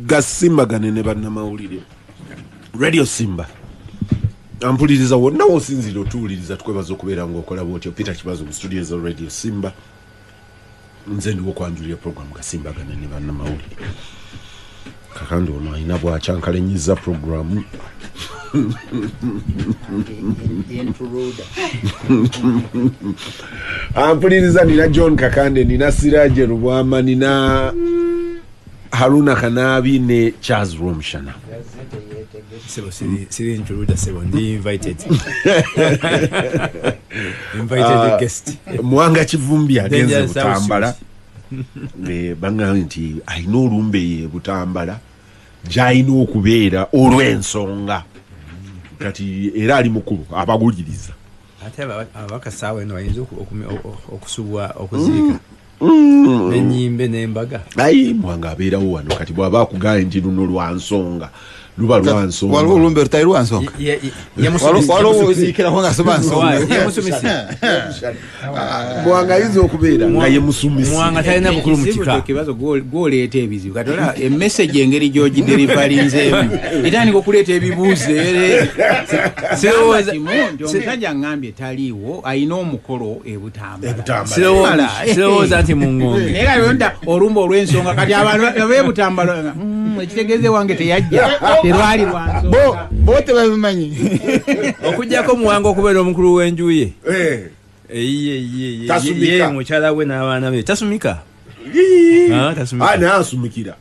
Gasimbagane ne bannamawulire, Radio Simba. Ampuliriza wonna wosinzire otuwuliriza, tukwebaza okubeera ngaokola bwotyo. Peter Kibazo mu studio za Radio Simba, nze ndiwo okwanjulira program Gasimbagane ne bannamawulire. Kakandi ono alina bwakyankalenyiza programu. Intruder. Ampuliriza, nina John Kakande, nina Siraje Lubwama, nina Haruna Kanabi ne Charles Romshana. Sebo, siri intruder, sebo, ndi invited guest. Mwanga Kivumbi agenze Dangerous house. Butambala. Baŋŋambye nti alina olumbe ye Butambala gy'alina okubeera olw'ensonga, kati era ali mukulu abaguliriza. Ate ababaka saawa eno bayinza okusubwa okuziika n'ennyimbe n'embaga. Ayi, Mwanga abeerawo wano, kati bw'aba akugambye nti luno lwa nsonga, luba lwa nsonga. Waliwo olumbe lutali lwa nsonga? Waliwo oziikirako nga soba nsonga? Yemusumisi. Mwanga ayinza okubeera nga ye musumisi. Mwanga talina bukulu mu Ekizibu kika. Kibazo gwoleeta ebizibu. Kati olaba emessage engeri gy'ogiderivalinzeemu etandika okuleeta ebibuuzo ere. Kimu nti omusajja aŋŋambye taliiwo, alina omukolo e Butambala. Ebutambala. Sirowooza nti mu ngonge. Naye kati nta olumba olw'ensonga, kati abantu ab'ebutambala, ekitegeeza ewange teyajja, terwali lwa Bo nsonga. Bo tebabimanyi. Okugjako Muwanga okubeera omukulu w'enju ye. Eyiye ye. Tasumika. Ye mukyala we n'abaana be tasumika. Ah, tasumika. Ah, naye asumikira.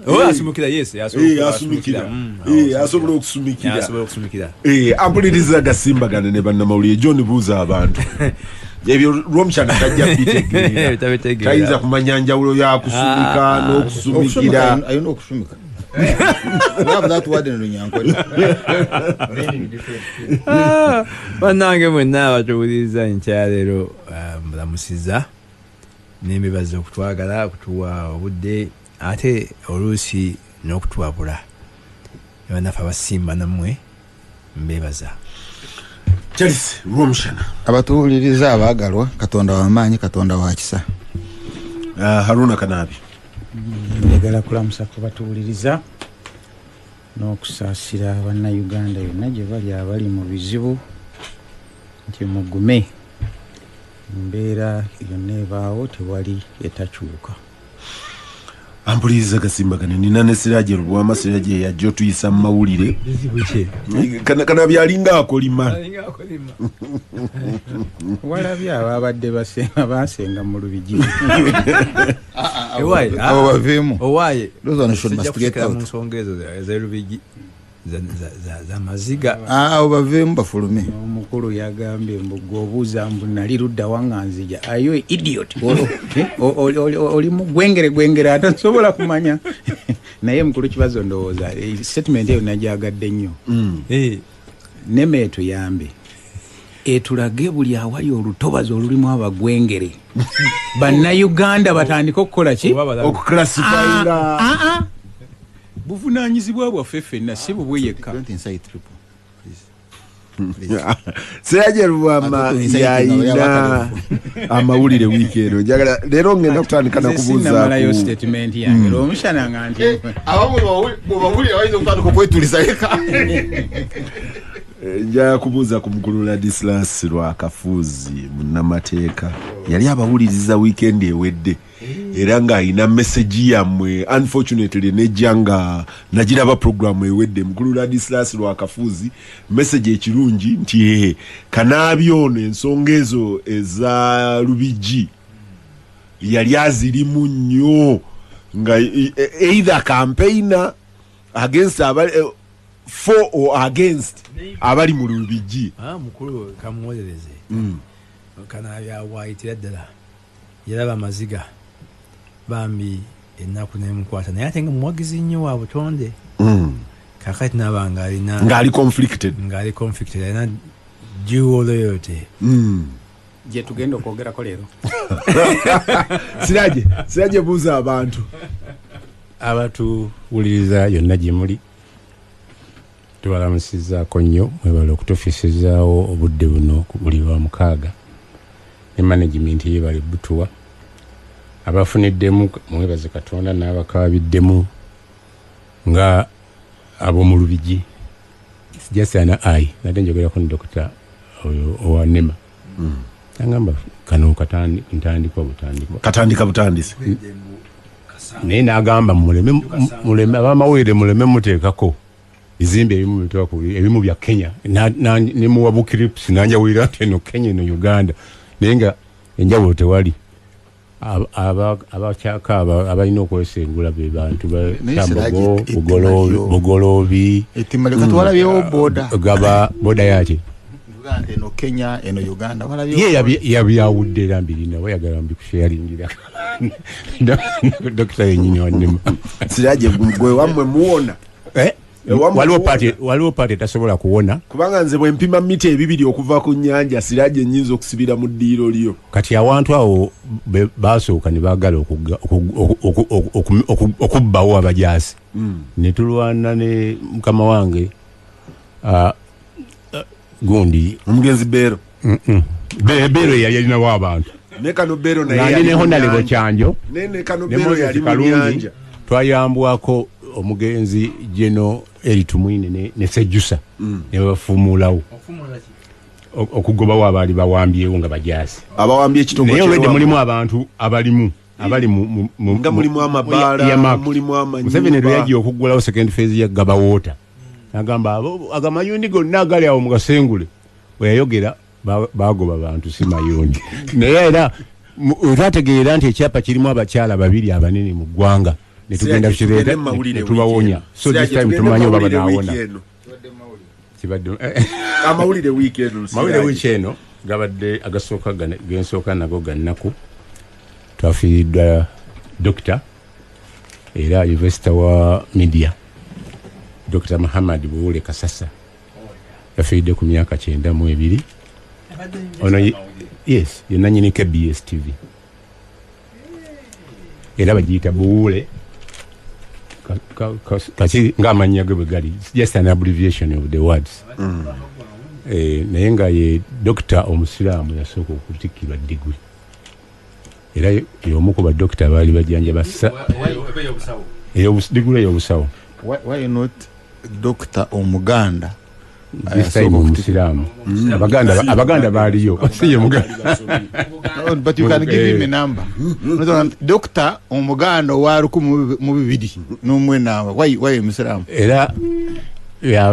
Oh, asumikira, yes. Asumikira. Asobola okusumikira. Asobola okusumikira. Ampuliriza, Gasimbagane ne bannamawulire. John, buuza abantu ebyo, Lwomushana tajja bitegeera. Tabitegeera. Tayinza kumanya njawulo ya kusumika n'okusumikira. Okusumika, alina okusumika. We have that word in Runyankole. Ah, bannange mwenna abatuwuliriza enkyaleero, mulamusiza nembebaza okutwagala, okutuwa obudde, ate oluusi n'okutuwabula. Bannaffe abasimba nammwe mbebaza. Charles Lwomushana. Abatuwuliriza abaagalwa, Katonda w'amaanyi, Katonda wa kisa. Haruna Kanabi. Njagala kulamusa ku batuwuliriza n'okusaasira Bannayuganda yonna gye bali abali mu bizibu nti mugume, embeera yonna ebaawo tewali etakyuka. Ampuliriza, Gasimbagane, nina ne Siraje Lubwama. Siraje yajja otuyisa mu mawulire. Kanabi alinga akolima. Walabye ababadde basenga, basenga mu Lubigi. Ewaaye, Abo baveemu. Owaaye. Those ones should must get Sijja out. mu nsonga ezo ez'Erubigi z'amaziga. Ah, abo baveemu bafulume. Omukulu yagambye mbu gwe obuuza mbu nali ludda wanga nzija, are you idiot? Oli mu gwengere gwengere ate nsobola kumanya. Naye mukulu Kibazo, ndowooza statement eyo nagyagadde nnyo. NEMA etuyambe, etulage buli awali olutobazi olulimu abagwengere, Bannayuganda batandike okukola ki? Oba balabe. Okuclassifyinga. Ah, ah. Buvunaanyizibwa bwaffe ffenna, si bubwe yekka. Don't incite people. Please. Please. Siraje Lubwama. Ate tuincite Yayina amawulire wiiki eno. Njagala leero ngenda kutandika Nze nakubuuza sinnamalayo ku statement yange olwomushana nga nti Abamu bwebawulira bayinza okutandika okwetuliza eka. Njagala kubuuza ku mukulu Ladislas Lwakafuuzi, munnamateeka. Yali abawuliriza wiikendi ewedde era ng'alina message yammwe. Unfortunately nejja nga nagiraba programu ewedde. Mukulu Ladislas Lwakafuuzi, message ekirungi nti Kanaabi ono ensonga ezo eza Lubigi yali azirimu nnyo, nga either campaigner against abali, for or against abali mu Lubigi. Ah, mukulu kamuwolereze. Kanabi awaayitira ddala yaraba amaziga, bambi ennaku nemukwata, naye ate nga muwagizi nnyo wa butonde. Kakati naba nga alina ng'ali conflicted. Ng'ali conflicted, alina dual loyalty. Gye tugenda okwogerako leero. Siraje, Siraje, buuza abantu. Abatuwuliriza yonna gye muli, tubalamusizaako nnyo. Mwebale okutufisizaawo obudde buno ku buli lwa mukaaga, ne management yebale butuwa. Abafuniddemu mwebaze Katonda, n'abakabiddemu. Nga ab'omu Lubigi just an eye, nate njogerako ne Dokita oyo owa NEMA, agamba kano ntandikwa butandikwa. Katandika butandisi. Naye n'agamba muleme abamawulire, muleme muteekako bizimbe ebimu bituwa ku ebimu bya Kenya. Nemuwa bukiripusi nanjawulira nti eno Kenya, eno Uganda, naye nga enjawulo tewali. Abakyaka abalina okwesengula be bantu Naye Kyambogo, Siraje, ettima Bugoloobi. Ettima lyo kati walabyewo boda? Gaba boda yaki? Uganda eno Kenya, eno Uganda, walabyewo ye boda? Yabyawudde era mbirina, wayagala mbikusharingira Dokita yenyini wannema. Siraje, gwe wammwe muwona? Ewammwe Waliwo muwona? paati, waliwo paati etasobola kuwona. Kubanga nze bwe mpima mita 2 okuva ku nnyanja, Siraje, nnyinza okusibira mu ddiiro lyo. Kati awantu awo basooka ne baagala okubbawo abajaasi, ne tulwana ne mukama wange, gundi. Omugenzi Beero. Beero yali alinawo abantu. Ne kano Beero naye nga ndi yali ne mu Honorable nnyanja. Kyanjo Ne kano ne Beero Moses yali mu Kalungi. nnyanja. Twayambwako omugenzi Geno Eri Tumwine ne Sejjusa, ne babafuumuulawo okugobawo abaali bawambyewo nga bajaasi. Abawambye ekitongole Naye olwedde ky'ewammwe. mulimu abantu abalimu abali Nga mulimu amabaala, mulimu amanyumba. Museveni lwe yajja okuggulawo second phase ya Gaba Water, agamba agamayundi gonna agali awo mugasengule. Bwe yayogera bagoba bantu, si mayundi. Naye era twategeera nti ekyapa kirimu abakyala babiri abanene mu ggwanga, ne tugenda Siraje, tugende kukireeta mu mawulire ne tubawonya. wiiki eno. So this Siraje, time tugende tumanyi mu oba mawulire banaawona. wiiki eno. Kibadde Amawulire wiiki eno, Siraje. Mawulire wiiki eno gabadde agasooka gensooka nago ga nnaku. Twafiiriddwa dokita era investor wa media, Dr Muhammad Buwule Kasasa. Yafiiridde ku myaka 92. Ono yes, ye nannyini KBS TV, era bagiyita Buwule kaki ng'amannya ge bwe gali. It's just an abbreviation of the words. Naye nga ye dokita omusiraamu yasooka okutikkirwa diguli, era y'omu ku badokita abaali bajjanjaba diguli ey'obusawo. Why not doctor omuganda? This time omusiraamu. Abaganda baaliyo, si ye muganda. No, but you can give him a number. No, doctor omuganda owa 2002 n'omwe namba. Why omusiraamu? Era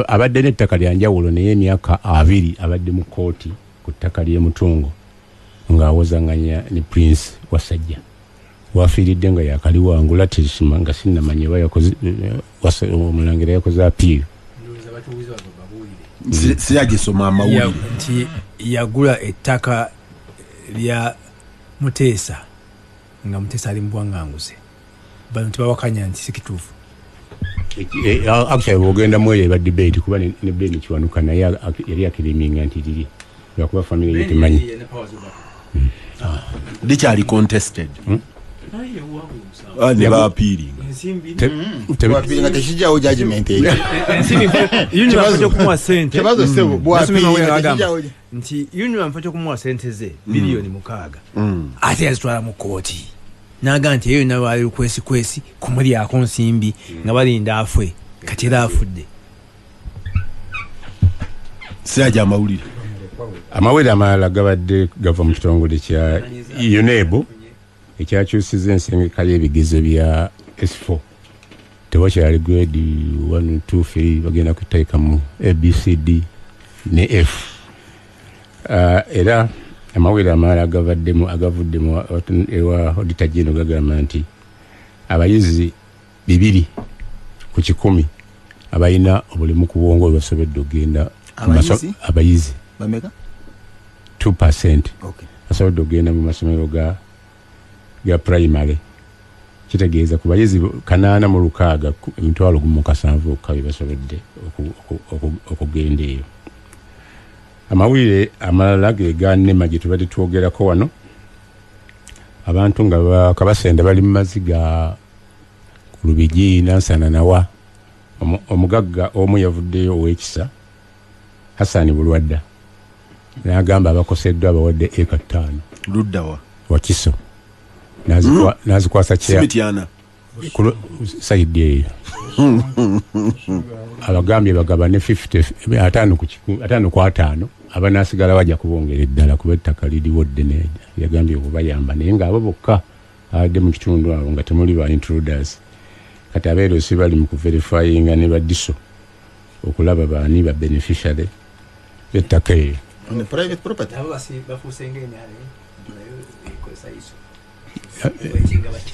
abadde n'ettaka lya njawulo, naye emyaka 20 abadde mu kkooti ku ttaka ly'emutungo ng'awozanganya ne Prince Wasajja. Wafiiridde nga yakaliwangula tesima, nga sinnamanya oba yakoze, omulangira yakoze appeal. Siragisoma amawulire. Nti yagula ettaka lya Muteesa nga Muteesa ali mu bwaŋŋanguze, bano tebawakanya nti si kituufu. Actually bw'ogenda mu eyo eba debate, kuba ne Ben Kiwanuka naye yali akiriminga nti liri, lwakuba family ye temanyi. Likyali contested. Ah, ne baapiiringa. Bwapiiringa tekijjawo judgment eyo. Ensimbi kumuwa sente. Kibazo ssebo, bwapiiringa tekijjawo. Nti UNRA nfa kyokumuwa sente ze biliyoni 6, ate yazitwala mu kooti naga nti eyo yonna baali lukwesikwesi kumulyako nsimbi nga balinda afwe. Kati era afudde. Siraje, amawulire. Amawulire amalala gabadde gava mu kitongole kya UNEB ekyakyusiza ensengeka y'ebigezo bya S4. Tewakyali grade 1, 2, 3, bagenda kuteeka mu ABCD ne F. Era amawulire amalala agavaddemu, agavudde mu ewa Auditor General, gagamba nti abayizi 2% abalina obulemu ku bwongo bwe basobodde okugenda mu Abayizi? Abayizi Bameka? 2% Okay. basobodde okugenda mu masomero ga primary. Kitegeeza ku bayizi 806, 1,017 okka be basobodde okugenda eyo. Amawulire amalala ge ga NEMA gye tubadde twogerako wano. Abantu nga kabasenda bali mu maziga ku Lubigi, Nansana, nawa omugagga omu yavuddeyo ow'ekisa, Hasani Bulwadda, n'agamba abakoseddwa abawadde eka 5. Luddawa? Wakiso. N'azikwasa Simityana. Side eyo. Abagambye bagabane 50 5 ku 5 abanaasigala bajja kubongera eddala kuba ettaka liriwo ddene. Yagambye okubayamba naye ng'abo bokka abadde mu kitundu abo nga temuli ba intruders. Kati abeerosi bali mu kuverifyinga ne badiso okulaba baani ba beneficiary b'ettaka eryo. On a private property. Nabo bafuuse ng'enyale nayo ekozesa ISO.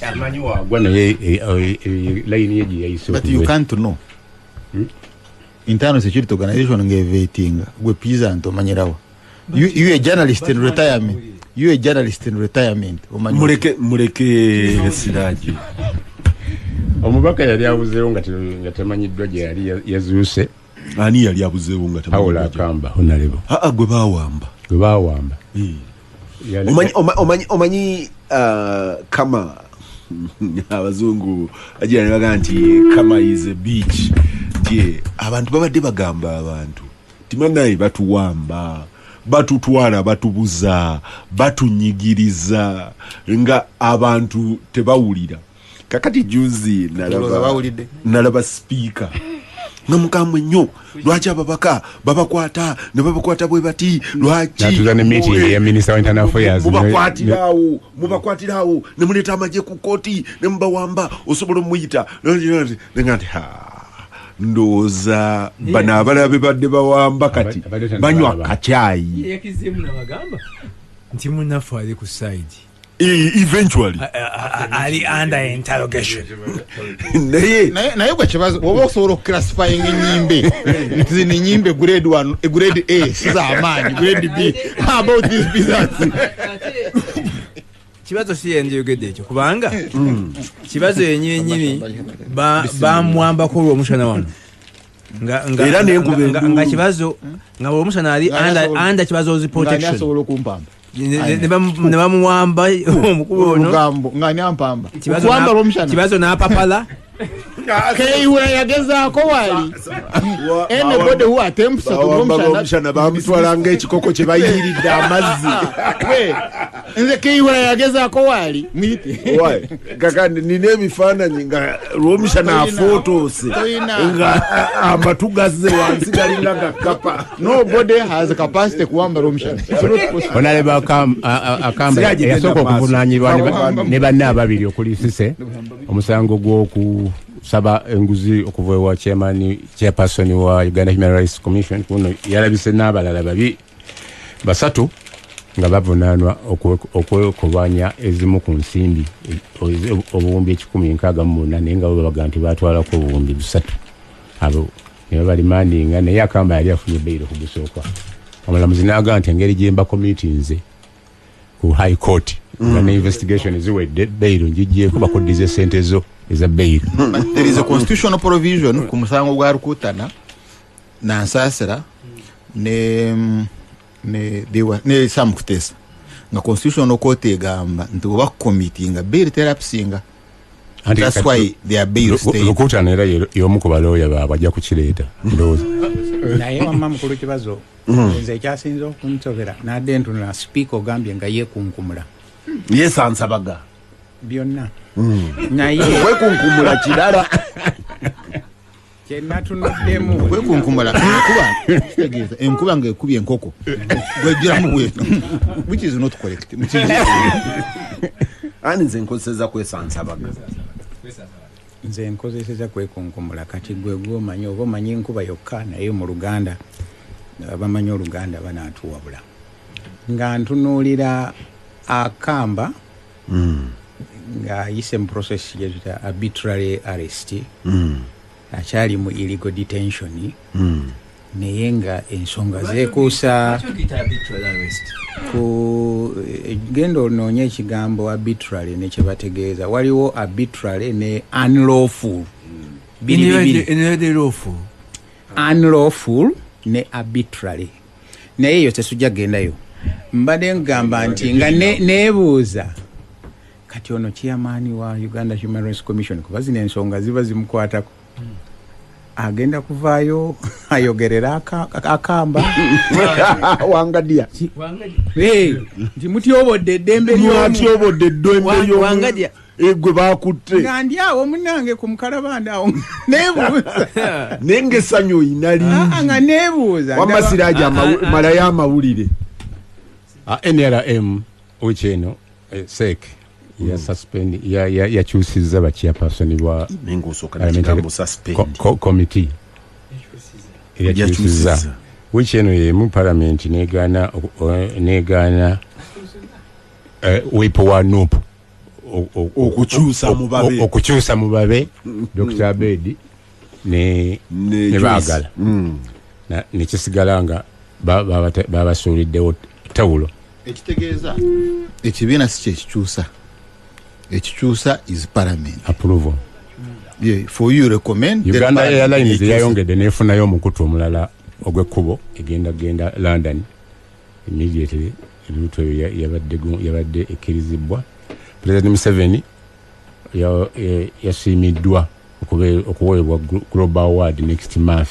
Amanyi wagwa naye layini ye gye yayise. But you can't know. Internal security organization ngevetinga gwe peasant omanyirawa. You a journalist in retirement. You a journalist in retirement. Muleke Siraji. Omubaka yali abuzeewo nga tamanyiddwa gye yali yazuuse. Ani yali abuzeewo nga tamanyiddwa? Akamba honorable. Gwe baawamba. Gwe baawamba. Omanyi kama abazungu agira ne bagamba nti kama is a beach. Nti abantu babadde bagamba abantu timanayi batuwamba, batutwala, batubuza, batunyigiriza nga abantu tebawulira. Kakati juzi nalaba speaker nga mukambwe nnyo, lwaki ababaka babakwata ne babakwata bwe bati, lwaki natuza ne meeting ya minister wa internal affairs mubakwatirawo ne muleeta amagye ku kooti ne mubawamba, osobola omuyita nenga nti ndowooza bano abalala be badde bawamba kati banywa kacaayi. Yakizeemu nabagamba nti munnaffe ali ku side eventually ali under interrogation. Naye gwe kibazo oba osobola okuclassifying ennyimbe nti zino ennyimbe grade 1, grade A si z'amaanyi, grade B. How about these peasants? Kibazo si yenjogedde ekyo kubanga kibazo yennyini bamwambako olw'omushana wano nga kibazo nga olw'omushana ali under kibazo's protection. Asobola okumpamba ne bamuwamba omukulu ono nga ani ampamba okuwamba olw'omushana kibazo n'apapala Keiwura yagezaako wali anybody who attempts to olw'omushana bamutwala ng'ekikoko kye bayiiridde amazzi. Nze Keiwura yagezaako wali muyite kakandi nina ebifaananyi nga olw'omushana afootose nga amatu gazze wansi galinga gakapa. Nobody has capacity kuwamba olw'omushana. Onaleba Akamba yasooka okuvunaanyibwa ne banne ababiri okuli Sise omusango gw'okusaba enguzi okuva ewa chairperson wa Uganda Human Rights Commission. Kuno yalabise n'abalala babi basatu nga bavunaanwa okwekolwanya ezimu ku nsimbi obuwumbi 168 naye nga bo babaga nti baatwalako obuwumbi 3 abo ne babalimandinga naye Akamba yali afunye beyiro kugusooka. Omulamuzi n'agamba nti engeri gye mbakomitinze ku high court nga ne investigation ziwedde beyiro ngigyeko bakuddize sente zo eza beyiro. There is a constitutional provision ku musango gwa Rukutana na Nsasira ne Sam Kutesa nga constitutional court egamba nti oba committinga bail terapisinga. That's why they are bail stayed. Rukutana era y'omu ku balooya baabwe ajja kukireeta ndowooza. Naye wamma mukulu kibazo nze ekyasinze okunsobera nadde ntunula sipiika ogambye nga yeekunkumula yeesansabaga byonna naye kwekunkumula kirala kyenatunuddemu kwekunkumula enkuba kitegeeza enkuba ng'ekubye enkoko gwejjiramu bwetu which is not correct. Ani nze nkozeseza kwesansabaga nze nkozeseza kwekunkumula. Kati gwe gwomanyi oba omanyi enkuba yokka naye mu Luganda abamanyi Oluganda banaatuwabula. Nga ntunuulira Akamba ng'ayise mu process gyetuyita arbitrary arrest, akyali mu illegal detention, naye nga ensonga zeekuusa ku genda onoonye ekigambo arbitrary ne kye bategeeza. Waliwo arbitrary ne unlawful biri unlawful ne arbitrary, naye eyo tesujja gendayo. Mbadde ngamba nti nga neebuuza kati ono chairman wa Uganda Human Rights Commission kuba zino ensonga ziba zimukwatako agenda kuvaayo ayogerera Akamba Wangadya nti mutyobodde eddembe ly'omu. Gwe bakutte. Nga ndi awo munange ku mukalabanda awo nebuuza. Naye ngaessanyu oyina lingi. Nga nebuuza. Wamma Siraje, malayo amawulire. NRM wiiki eno, CEC ya suspend, yakyusizza ba chairperson bwa Naye ngaosooka nekigambo suspend. Committee yakyusizza. Yakyusizza. Wiiki eno yemu parliament negaana whip wa NUP Okukyusa mu babe. Okukyusa mu babe Dr Abedi ne Ne ne Joyce. baagala. Nekisigala nga babasuuliddewo tawulo. Ekitegeeza ekibiina si kyekikyusa, ekikyusa is parliament. Approval. Yeah, for you recommend then Uganda parliament Airlines ekyusa. yayongedde nefunayo omukutu omulala ogw'ekkubo egenda genda London immediately. Ebibuto eyo yabadde ekkirizibwa. President Museveni yasiimiddwa okuweebwa global award next month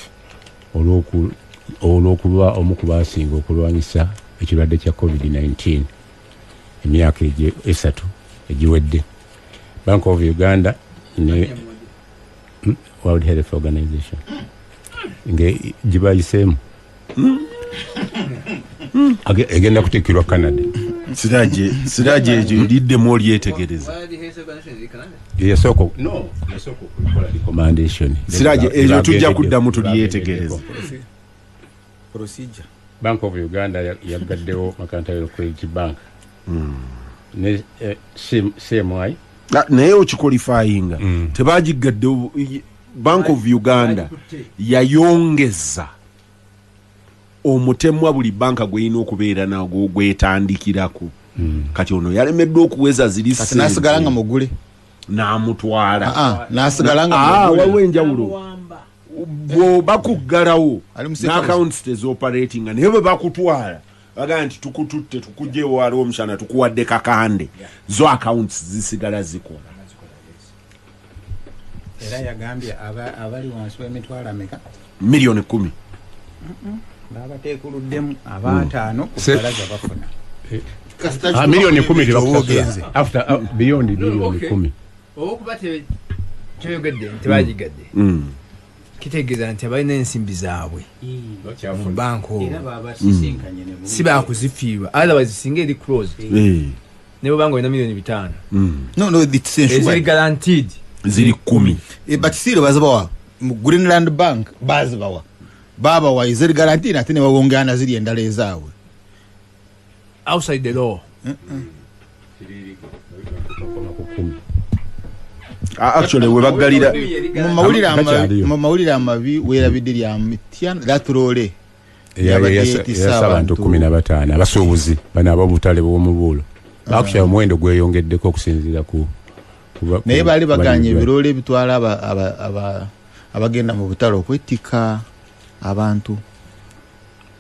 olw'okuba omu ku basinga okulwanyisa ekirwadde kya COVID-19 emyaka 3 egiwedde. Bank of Uganda ne World Health Organization nge gibayiseemu. Egenda kutikkirwa Canada. Siraje, egyo eriddemu olyetegereza. Yasooka, no, yasooka okukola recommendation. Siraje, eryo tujja kuddamu tulyetegereze. Procedure. Bank of Uganda yagaddewo Mercantile Credit Bank ne CMI. Ah, naye okiqualifyinga, tebagigadde. Bank of Uganda yayongeza omutemwa buli banka gweyina okubeera nagwo gwetandikirako. Kati ono yalemeddwa okuweza ziri Kati nasigala nga sente mugule. N'amutwala. Ah, ah, nasigala nga Ah, mugule. waliwo enjawulo bw'oba kuggalawo Ali mu safe house. n'accounts tezioperatinga, naye bwe bakutwala bagamba nti tukututte, tukugjewo, waliwo omushana, tukuwadde kakande, zo accounts zisigala zikola. Era yagambye abali wansi w'emitwalo ameka? 10 million. Babateekuluddemu abaataano ku balaza bafuna. Kasita Ah, 10 million oba tebakusasula. ogenze. After, beyond miliyoni 10. Olwokuba teyogedde nti bagigadde, kitegeeza nti abalina ensimbi zaabwe mu banka Era olwo babasisinkanye ne si bakuzifiirwa, otherwise singa eri closed ne bwebanga olina 5 million No, it's eziri insured. guaranteed. Ziri 10. Eh, but still bazibawa mu Greenland Bank, bazibawa, babawa eziri guaranteed ate ne bawongana ziri endala ezaabwe. Outside the law. Bakoma ku 10. Ah, actually we baggalira Mu mawulire amabi, Gakyaliyo. mu mawulire amabi weerabidde lya Mityana latulole Yabadde yeetisse Yasa abantu abantu. 15, abasuubuzi bano ab'obutale bw'omubuulo. Bakusaba omuwendo gweyongeddeko okusinziira ku Naye baali baganye ku- ebiroole ebitwala abagenda mu butale okwettika abantu.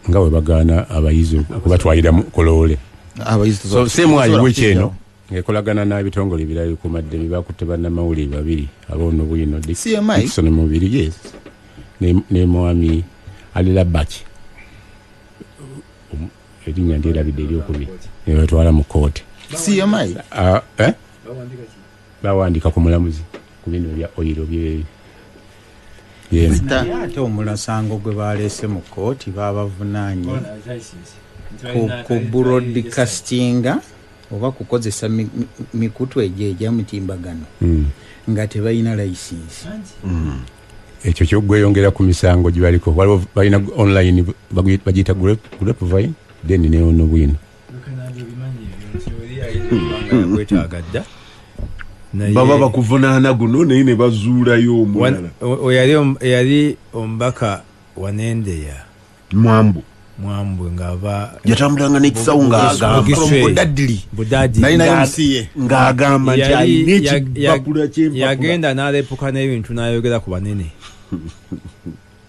Nga bwe bagaana abayizi okubatwalira ku loole. Abayizi So tosobola CMI wiiki kukijjawo. eno ng'ekolagana n'ebitongole ebirala bikuumaddembe bakutte bannamawulire babiri ab'ono bwino, CMI? Dickson Mubiri, yes, ne mwami Alilabaki, erinnya ndyerabidde eryokubiri, ne batwala mu kooti. CMI. Ah, eh? Bawandika ku mulamuzi ku bino ebya oyiro byeno. Naye ate omulasango gwe baleese mu kooti babavunaanye ku broadcastinga oba kukozesa mikutu egyo egyamutimbagano nga tebalina layisinsi. Ekyo kyogweyongera ku misango gye baliko. Waliwo balina online bagiyita grapevine, then ne ono bwino. Kwetaaga dda. Naye- Baba bakuvunaana guno naye ne bazuulayo omulala. Eyali omubaka wanendeya Mwambu. Mwambwe ng'ava Yatambulanga n'ekisawo ng'agamba Bugiswe. Budadili. Budadi. Nalinayo MCA. Ng'agamba nti alina ekibakula ky'empapula. Yagenda n'alepuka n'ebintu n'ayogera ku banene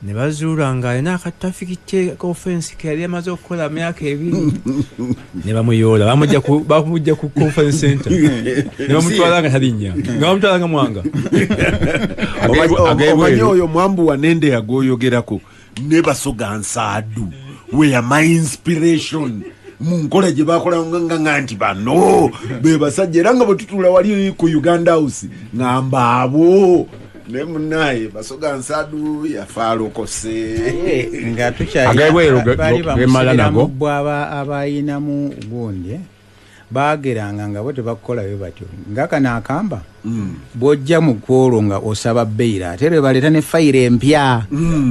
ne bazuula ng'alina akatafikite conference ke yali amaze okukola myaka 2 ne bamuyoola, bamujja ku conference center ne bamutwala nga talinnya, nga bamutwala nga mwanga. Omanyi Agebweru. oyo Mwambu wanende yagoyogerako ne Basoga Nsaadu were my inspiration. Mu nkola gye bakola nga nti bano be basajja, era nga bwe tutuula wali ku Uganda House ngamba abo ne munaye Basoga Nsadu yafa alokose. Nga tukyali Ag'ebweru bali gemala bamusibira nago. mu bbwa abayinamu gundi, eh? Baageranga nga bo tebakukolayo batyo, nga kano akamba bw'ojja mu kwolwo nga osaba bail, ate lwe baleeta ne fayiro empya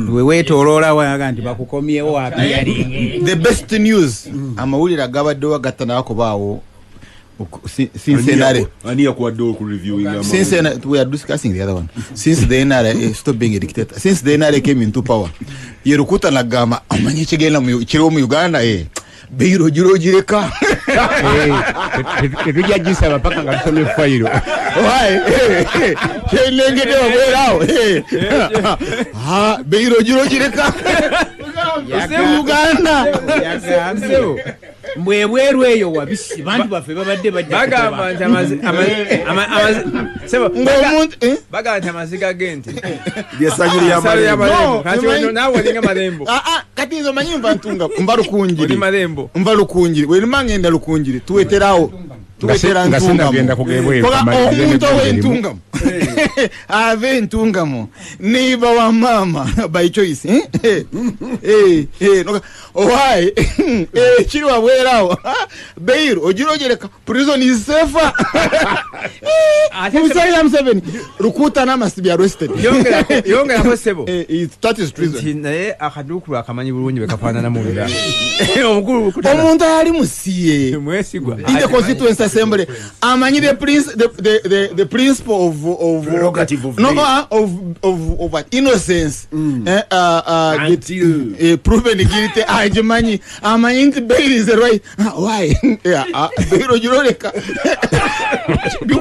we weetooloola waga nti bakukomyewo appearing. The best news, amawulire agabaddewo agattanakubaawo since NRA Ani yakuwadde okureviewinga? Since we are discussing the other one, since the NRA stop being a dictator, since the NRA came into power, ye Rukuta nagamba amanyi ekigenda kiriwo mu Uganda, bail ogira ogireka. Tetujja gisaba paka nga tusomye fayiro. Why? Kyenengedde wabwerawo. Bail ogira ogireka mu Uganda. Yagambye mbwe ebweru eyo wabisi bantu baffe babadde bajja Bagamba kutoba. nti sebo, Ng'omuntu, eh? bagamba nti amaziga g'ente Lyesanyu Nsalo ly'amalembo. y'amalembo. No, Kati emanyi- ono naawe olinga malembo. Ah, ah, kati nze omanyi nva ntunga nva Rukungiri. Oli malembo. Nva Rukungiri, werima ngenda Rukungiri tuweterawo tuwetera. Nga sinagenda kugebweru. Koga omuntu ow'entungamo ava entungamo neiba wa maama by choice, eh? Eh, eh, why? Kiri wabwerawo bail ogira ogereka, prison is safer. Ate Musajja Museveni, Rukutana must be arrested. Yongerako sebo That is treason. nti naye akaduukulu akamanyi bulungi bwe kafaanana munda omukulu Rukutana. Omuntu ali musiye Mwesigwa. In the constituency assembly amanyi the, prince, the principle of Prerogative of no bail. Of what? Innocence, Until- proven guilty. Agimanyi, amanyi nti bail is the right. Why? Yeah, bail ogiroleka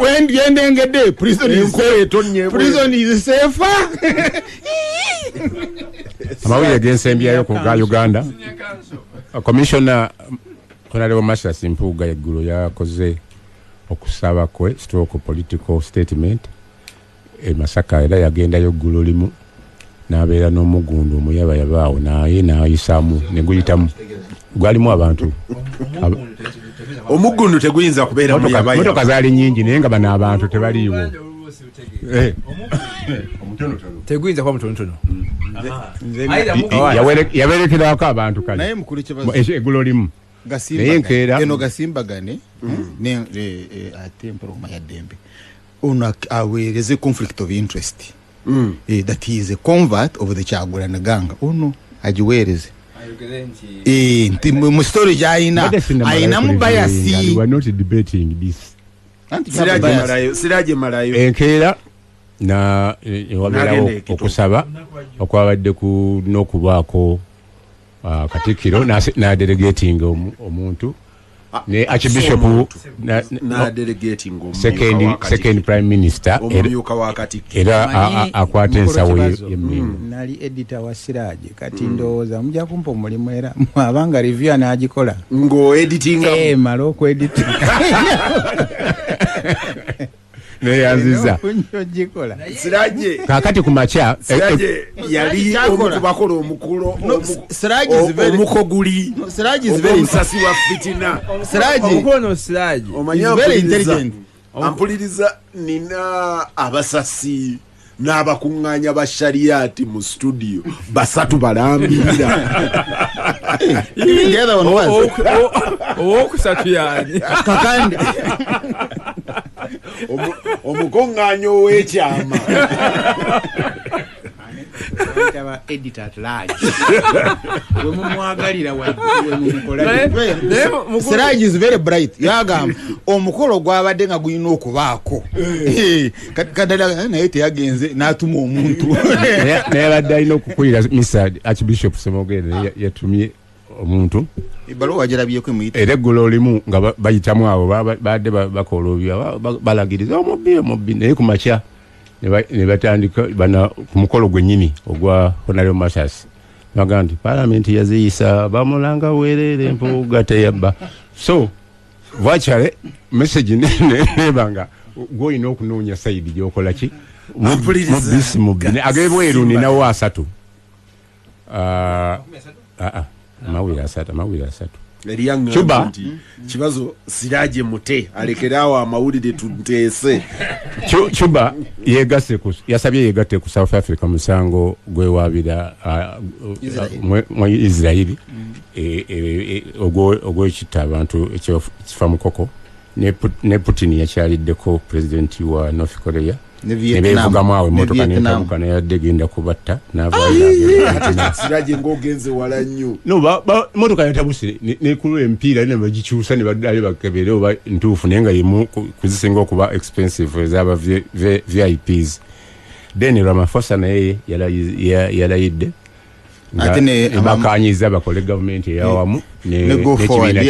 wendengedde prison is Enkola safe. etonnya ebweru. Prison is safer. Amawulire gensembyayo ku ga Uganda, Commissioner Honorable Mathias Mpuuga eggulo yakoze okusaba kwe stroke political statement e Masaka, era yagendayo ggulo limu n'abeera n'omugundu omuyabayabaawo naye n'ayisaamu ne guyitamu gwalimu abantu. Omugundu teguyinza kubeera muyabayaba. Motoka zaali nyingi naye nga bano abantu tebaliiwo. Teguyinza kuba mutonotono. Nze Yaberekerako abantu kale Naye mukulu kibazo eggulo limu. Naye nkeera- eno gasimbagane ne ate empologoma ya ddembe ono aweereze conflict of interest, that he is a convert of the Kyagulani gang, ono agiweereze. Ayogere nti Nti mu story gy'ayina Mbadde sinnamalayo ayinamu kureviewinga. bias. We are not debating this. Anti kyaba bias. Siraje malayo. Enkeera na wabeerawo N'agenda ekito. okusaba okwabadde ku n'okubaako katikkiro n'adelegating omuntu ne archbishop N'adelegating omumyuka wa second Katikkiro. prime minister Omumyuka wa Katikkiro. Era Manyi, akwata mukulu ensawo Kibazo, y'emmingo. Nali editor wa Siraje, kati ndowooza mujja kumpa omulimu era abanga review anagikola. Ng'oeditinga. Mala okwedita. Neyanziza. Ogikola. Siraje Kaakati ku makya Siraje yali Siraje omu ku bakola omukulo No, Siraje is very- omukoguli No, Siraje is very ogw'omusasi wa fitina. Siraje Omukulu ono Siraje Omanyi is very ampuliriza. intelligent. Ampuliriza, nina abasasi n'abakuŋŋaanya ba shariyati mu studio basatu balambirira. Even the other one was Owokusatu yani? Kakande. Omukuŋŋaanya ow'ekyama. Bayita editor at large, we mumwagalira we mumukola. Naye mukulu- Siraje is very bright. Yagamba omukolo gwabadde nga gulina okubaako. Kadala naye teyagenze n'atuma omuntu. Naye abadde alina okukulira misa Archbishop Semogere naye yatumye omuntu. Ebbaluwa wagirabyeko emuyita. Era eggulo limu nga bayitamu abo badde bakola balagiriza omubbi omubbi, naye ku makya ne batandika bana ku mukolo gwennyini ogwa Honorable Mathias bagamba nti palamenti yaziyisa bamulanga weerere Mpuuga teyabba. So virtually message nebanga gwolina okunoonya side gyokola ki. Ampuliriza. Mubisi mubbi. Ag'ebweru ninawo asatu. Ah, ah, ah, amawulire asatu, amawulire asatu. Cuba kibazo Siraje mute alekeraawo amawulire tunteese. Cuba yegasse yasabye yegatte ku South Africa musango gwewabira mu Israeli ogw'ekitta abantu ekifa mukoko ne Putin yakyaliddeko president wa North Korea nebevugamu awo emmotoka netabuka neyadde genda kubatta n'avaayo. Siraje ng'ogenze wala nnyo. No, emmotoka yatabuse nekulula emipiira ne bagikyusa ne baddayo bakebere oba ntuufu, naye nga yemu kuzisinga okuba expensive ez'aba VIPs. Then Ramaphosa naye yalayidde bakanyiza bakole gavumenti eyawamu n'ekibiina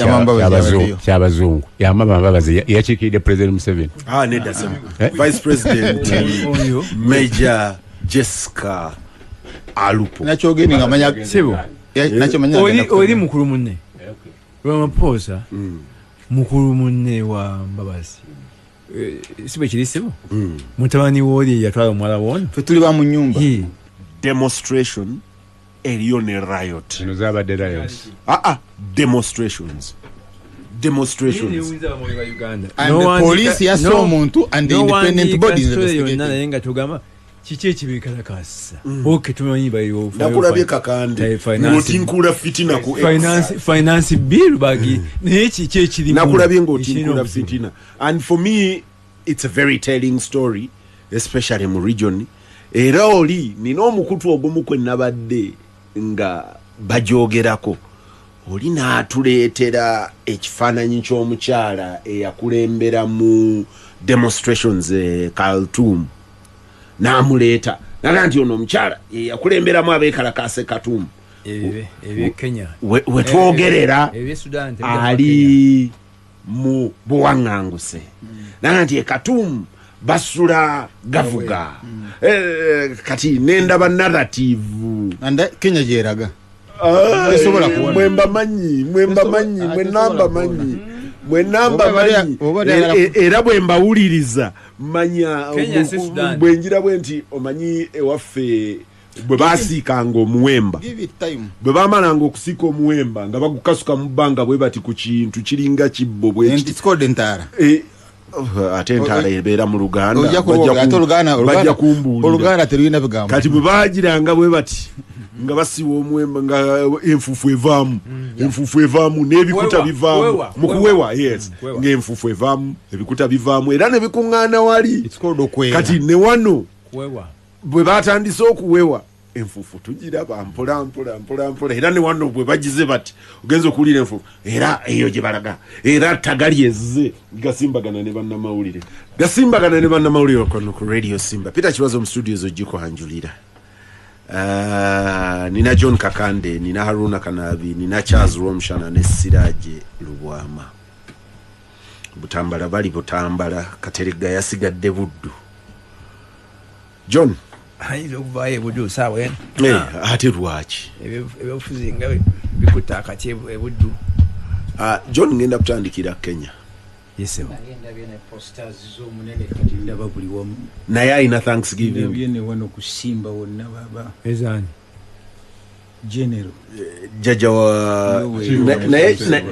ky'abazungu. Amama Mbabazi yakiikiridde President Museveni. Nedda Vice President Major Jessica Alupo. Nakyogende nga manya sebo oli mukulu munne Ramaphosa mukulu munne wa Mbabazi. Si bwe kiri sebo? Mutabani w'oli yatwala omuwala w'ono. Ffe tuli ba mu nnyumba. Demonstration eriyo ne riot. Zino zabadde riots. Demonstrations. And the police yasse omuntu and the independent bodies investigating. Naye nga tugamba kiki ekibikalakasa. Okay, tumanyi baliwo. Nakulabye Kakande ng'otinkula fitina ku finance bill bagi naye kiki ekirimu. Nakulabye ng'otinkula fitina. And for me it's a very telling story, especially mu region. Era oli nina omukutu ogumu kwe nabadde nga bajogerako, oli n'atuleetera ekifaananyi ky'omukyala eyakulembera mu demonstrations Khartoum, n'amuleeta naga nti ono omukyala eyakulemberamu abeekalakaasa e Khartoum Kenya wetwogerera ali mu buwaŋŋanguse, naga nti e Khartoum basula gavuga. Kati nendaba narrative and Kenya gyeraga mwemba manyi mwenamba manyi era bwe mbawuliriza manya bwe ngira bwe nti omanyi ewaffe bwe basiikanga omuwemba, bwe bamalanga okusiika omuwemba nga bagukasuka mu bbanga bwe bati ku kintu kiringa kibbo bwe ate entaala ebeera mu Luganda bajja kumbuulira. Oluganda terulina bigambo. Kati bwe bagiranga bwe bati nga basiwa omuwemba nga enfuufu evaamu, enfuufu evaamu n'ebikuta bivaamu mu kuwewa, yes, ng'enfuufu evaamu ebikuta bivaamu era ne bikuŋŋaana wali. Kati ne wano bwe batandise okuwewa enfuufu tugiraba mpola mpola mpola mpola, era ne wano bwe bagize bati ogenza okuwulira enfuufu era eyo gye balaga, era tagali ezze gasimbagana ne bannamawulire, gasimbagana ne bannamawulire kono ku Radio Simba. Peter Kibazo mu studios ogikwanjulira. Nina John Kakande, nina Haruna Kanabi, nina Charles Romshana ne Siraje Lubwama. Butambala bali Butambala, Katerega yasigadde Buddu. John ayinza okuvaayo ebuddu saawa eno. Ate lwaki ebyobufuzi nga bikutta akati ebuddu? John ngenda kutandikira Kenya. Naye alina Thanksgiving jjajja wa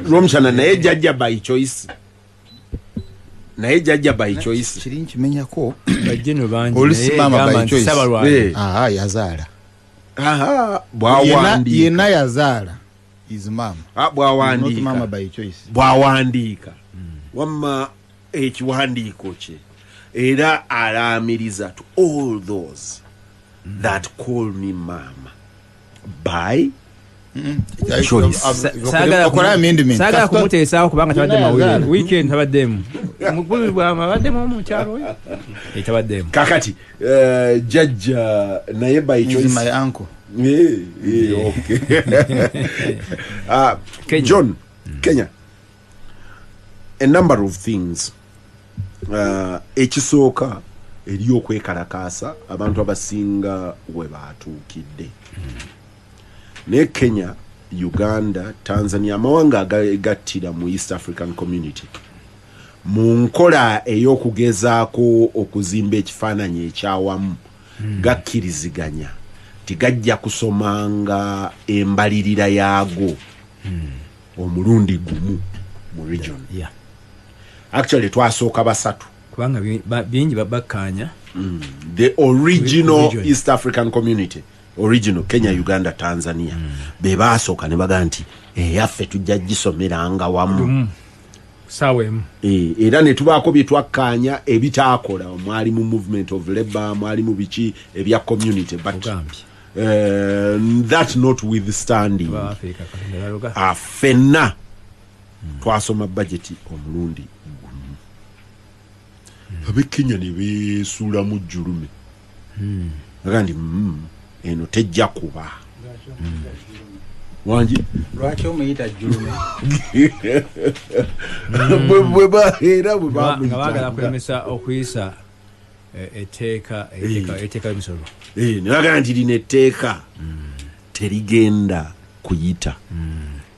Romshana, naye jjajja by choice, naye jjajja by choice. Kiri nkimenyako olusi maama by choice. Yazaala. Bwawandiika yenna yazaala is mama. Bwawandiika mama by choice. Bwawandiika wamma ekiwandiiko kye era alaamiriza to all those that call me mama by choice. Saagala kumuteesaawo kubanga tabadde mawulire weekend tabaddemu mukulu bwama abaddemu omukyalo oyo tabaddemu. Kakati jjajja naye by choice is my uncle. Okay. John, Kenya, a number of things. Ekisooka eri okwekalakaasa abantu abasinga we baatuukidde. Ne Kenya, Uganda, Tanzania, amawanga agattira mu East African Community mu nkola ey'okugezaako okuzimba ekifaananyi ekyawamu gakkiriziganya nti gajja kusomanga embalirira yaago Omulundi gumu mu region. Actually twasooka basatu. Kubanga bingi bakkaanya. The original Region. East African Community, original Kenya, Uganda, Tanzania, be basooka ne bagaa nti eyaffe tujja gisomeranga wamu. Saawa emu. Era ne tubaako bye twakkaanya ebitaakola. Mwali mu movement of labor, mwali mu biki ebya community, but Ogambye that notwithstanding, aba Africa Katonda baloga. Ffenna twasoma budget omulundi gumu. Ab'e Kenya ne beesuulamu jjulume, aga nti eno tejja kuba wangi. Lwaki omuyita jjulume? Era bwe Nga baagala bamuyitanga. kulemesa okuyisa etteeka ly'emisolo. Ne bagamba nti lino etteeka terigenda kuyita,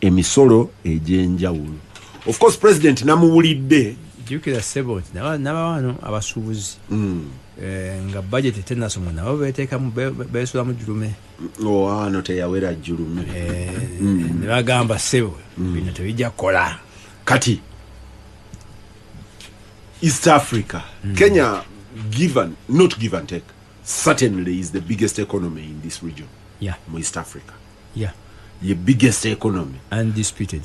emisolo egy'enjawulo. Of course president namuwulidde. Jjukira ssebo nti n'abawano abasuubuzi nga budget tenasomwa nabo beteekamu, beesulamu jjulume. Owaano teyawera jjulume. Ne bagamba, ssebo, bino tebijja kukola. Kati East Africa, Kenya, give and not give and take, certainly is the biggest economy in this region. Mu East Africa, ye biggest economy. Undisputed.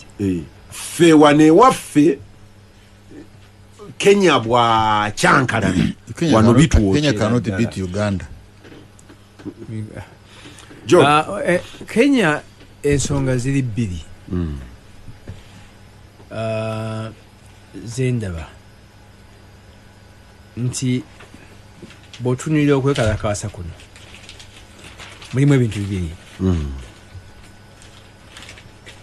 Ffe wano ewaffe Kenya bwakyankalana Kenya wano Kenya cannot bitwokera. beat Uganda. John. Kenya ensonga ziri bbiri zendaba nti bw'otunuulira okwekalakaasa kuno mulimu ebintu bibiri,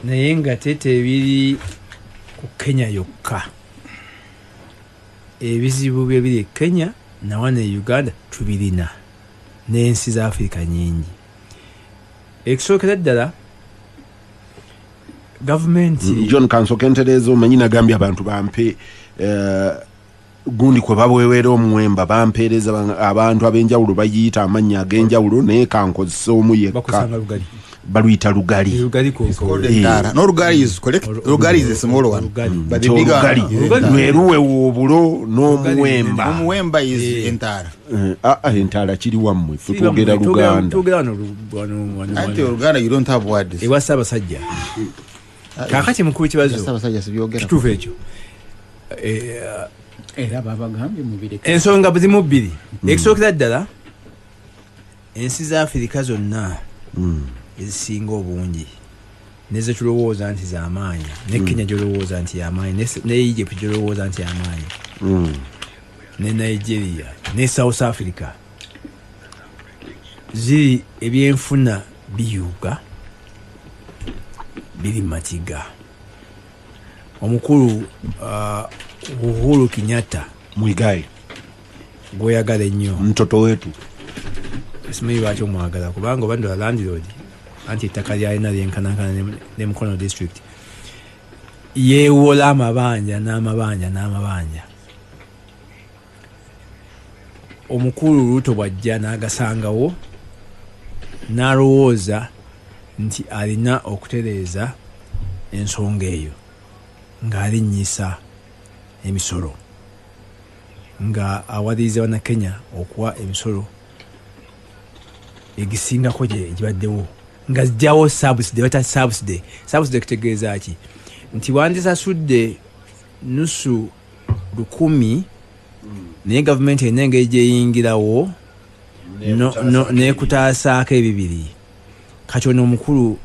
naye nga tete ebiri ku Kenya yokka. Ebizibu bye biri e Kenya nawano e Uganda tubirina n'ensi za Afirika nyingi. Ekisookera ddala, gavumenti John, kansooke ntereeza. Omanyi nagambye abantu bampe gundi kwe babwewera omuwemba, bampeereza abantu ab'enjawulo bayiyita amannya ag'enjawulo, naye kankozesa omu yekka. Bakusanga lugali. Baluyita lugali. Lugali ko. Called Entara. No, Rugari is correct. Rugari is a small one. Rugari. But the bigger Olugali one, lwe luwewa obulo n'omuwemba. Omuwemba is Entara. Aa, entala kiri wammwe, ffe twogera Luganda. Twogera wano wano Anti wano. Uganda, you don't have words. Ewa Ssaabasajja. Kaakati mukulu kibazo, Ssaabasajja sibyogera. Kituufu ekyo. Era babagambye mubireke. Ensonga zimu bbiri. Ekisookera ddala, ensi za Afirika zonna ezisinga obungi nezetulowooza nti zamaanyi, ne Kenya gyolowooza nti yamaanyi, ne Egypt gyolowooza nti yamaanyi, ne Nigeria ne South Africa, ziri ebyenfuna biyuga, biri matiga. Omukulu Uhuru Kenyatta, Mwigayi, gweyagala ennyo, mtoto wetu. Simanyi lwaki omwagala, kubanga oba ndola landlord, anti ettaka lyalina lyenkanankana ne Mukono district. Yeewola amabanja n'amabanja n'amabanja. Omukulu Ruto bw'ajja n'agasangawo, n'alowooza nti alina okutereeza ensonga eyo ng'alinnyisa emisolo, nga awaliriza bannakenya okuwa emisolo egisingako gye gibaddewo, nga zijjawo subsidy. Bata subsidy. Subsidy kutegeeza ki? Nti wandisasudde nusu 1,000, naye gavumenti erina engeri gyeyingirawo nekutaasaako ebibiri. Kati ono omukulu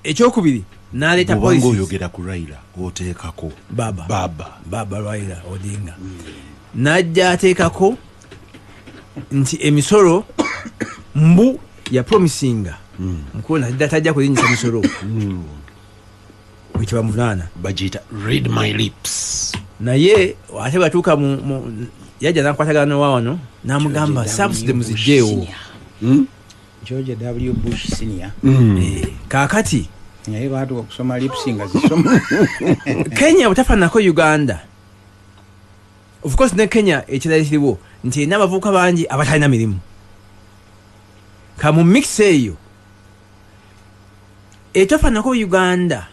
ekyokubiri n'aleeta Bw'obanga policies. oyogera ku Raila oteekako Baba. Baba. Baba Raila Odinga n'ajja ateekako nti emisolo, mbu ya promisinga mukulu nadda tajja kulinyisa misolo bwe bamuvunaana. Bagiyita "read my lips". Naye ate batuuka yajja nakwatagana nowa wano n'amugamba George subsidy W. Bush muzigyewo. Senior. George W Bush Senior. Kaakati Naye baatuka okusoma lips nga zisoma. Kenya butafaananako Uganda. Of course ne Kenya ekirala kiriwo nti erina abavubuka bangi abatalina mirimu. Ka mu mix eyo Etofaanako Uganda,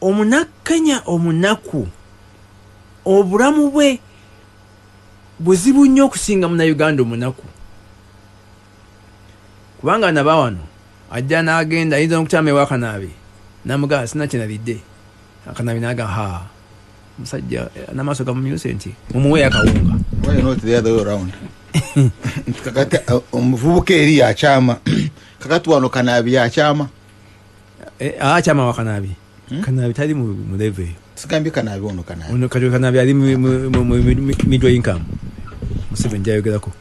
omunakenya omunaku obulamu bwe buzibu nnyo okusinga munauganda omunaku, kubanga naba wano ajja n'agenda ayinza n'okukyama ewa Kanaabi namugamba sina kyenalidde. Akanaabi naga ha musajja n'amaaso gamumyuse nti mumuwe akawunga. Why not the other way around? Nti kakati omuvubuka eri yakyama, kakati wano Kanaabi yakyama. Akyama wa Kanaabi. Kanaabi tali mu level eyo. Sigambye Kanaabi ono, Kanaabi. Ono kati Kanaabi ali mu middle income Museveni gyayogerako.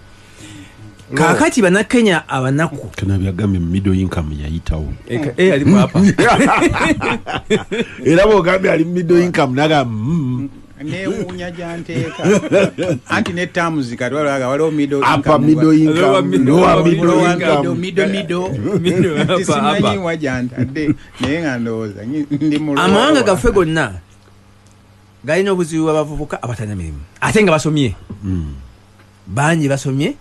Kaakati bannakenya abanaku Kanaabi agambye mu middle income yayitawo. Ali mu upper. Era bwogambye ali mu middle income naga Newuunya gyanteeka anti ne terms kati waliwo waliwo middle upper income, middle income, Lower middle, lower middle lower income. middle, middle, Middle, middle. upper, Simanyi upper. wa gyantadde naye nga ndowooza ndi mu lower. Amawanga gaffe gonna galina obuzibu bw'abavubuka abatalina mirimu ate nga basomye. Bangi basomye.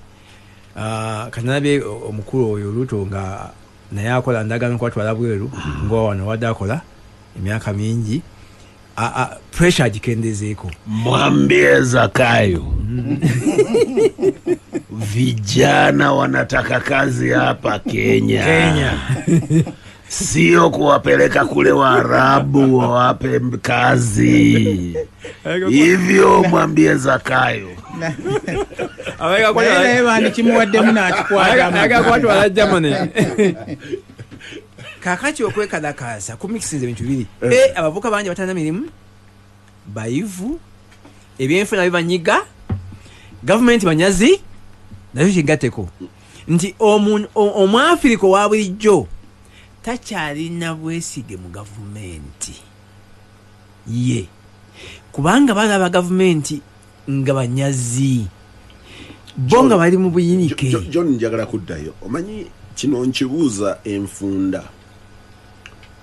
Kanalabye omukulu oyo Ruto nga naye akola ndagaano kwatwala bweru nga wano wadde akola emyaka mingi. Pressure agikendezeeko. Mwambie Zakayo vijana wanataka kazi hapa Kenya, Kenya. Sio kuwapeleka kule Waarabu wawape kazi. Hivyo mwambie Zakayo. Naye naye bandikimuwaddemu n'akikwatamu. Kwatwala Germany. Kakati okwekalakaasa kumikisinza ebintu bibiri. Abavubuka bangi batalina mirimu, bayivu, ebyenfuna bibanyiga, gavumenti banyazi, nakyo kigatteko nti omwafirika owa bulijjo takyalina bwesige mu gavumenti ye, kubanga balaba gavumenti nga banyazi, bo nga bali mu buyinike. John, njagala kuddayo. Omanyi kino nkibuuza enfunda.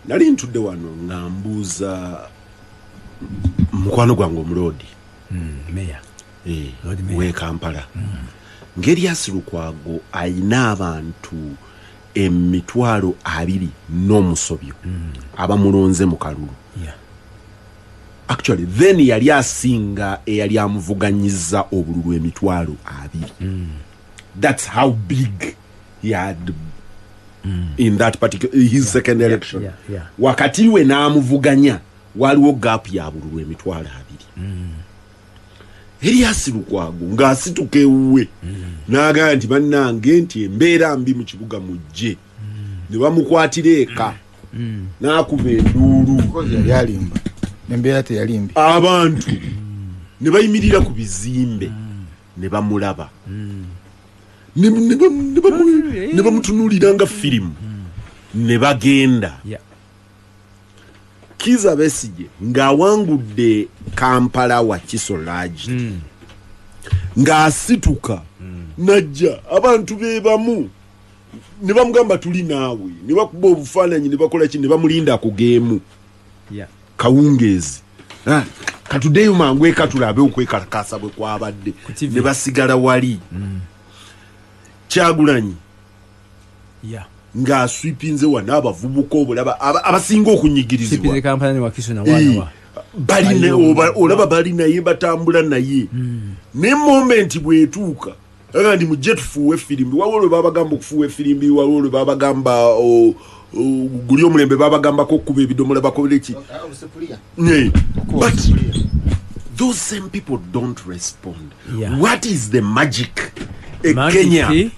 Nali ntudde wano nga mbuuza mukwano gwange omuloodi. Meya. Lord Mayor. W'e Kampala. Ngeri Lukwago ayina abantu 20,000 abamulonze mu kalulu. Actually then yali asinga eyali amuvuganyiza obululu 20,000. That's how big he had in that particular his second election. Wakati we n'amuvuganya waliwo gap ya bululu 20,000. Erias Lukwago ng'asituka ewuwe n'agamba nti bannange nti embeera mbi mu kibuga mujje. Ne bamukwatira eka n'akuba enduulu. Because yali alimba. Embeera teyali mbi. Abantu ne bayimirira ku bizimbe ne bamulaba. Ne bamutunuulira nga firimu. Ne bagenda. Kiza Besigye ng'awangudde Kampala wa Kisolagi. Ng'asituka najja abantu be bamu ne bamugamba tuli naawe, ne bakuba obufaananyi ne bakola ki ne bamulinda ku geemu. Kawungeezi. Katuddeyo mangu eka tulabe okwekalakaasa bwe kwabadde. Ku TV. Ne basigala wali. Kyagulanyi. Ng'aswipinze wano abavubuka obulaba abasinga okunyigirizibwa. Sipinze Kampala ne Wakiso na wana wa. Bali ne olaba bali naye batambula naye. Ne moment bw'etuuka aga ndi mujje tufuuwe firimbi. Waliwo lwe babagamba okufuuwa efirimbi, waliwo lwe babagamba guli omulembe babagambako okukuba ebidomola bakole ki. But those same people don't respond. What is the magic? Kenya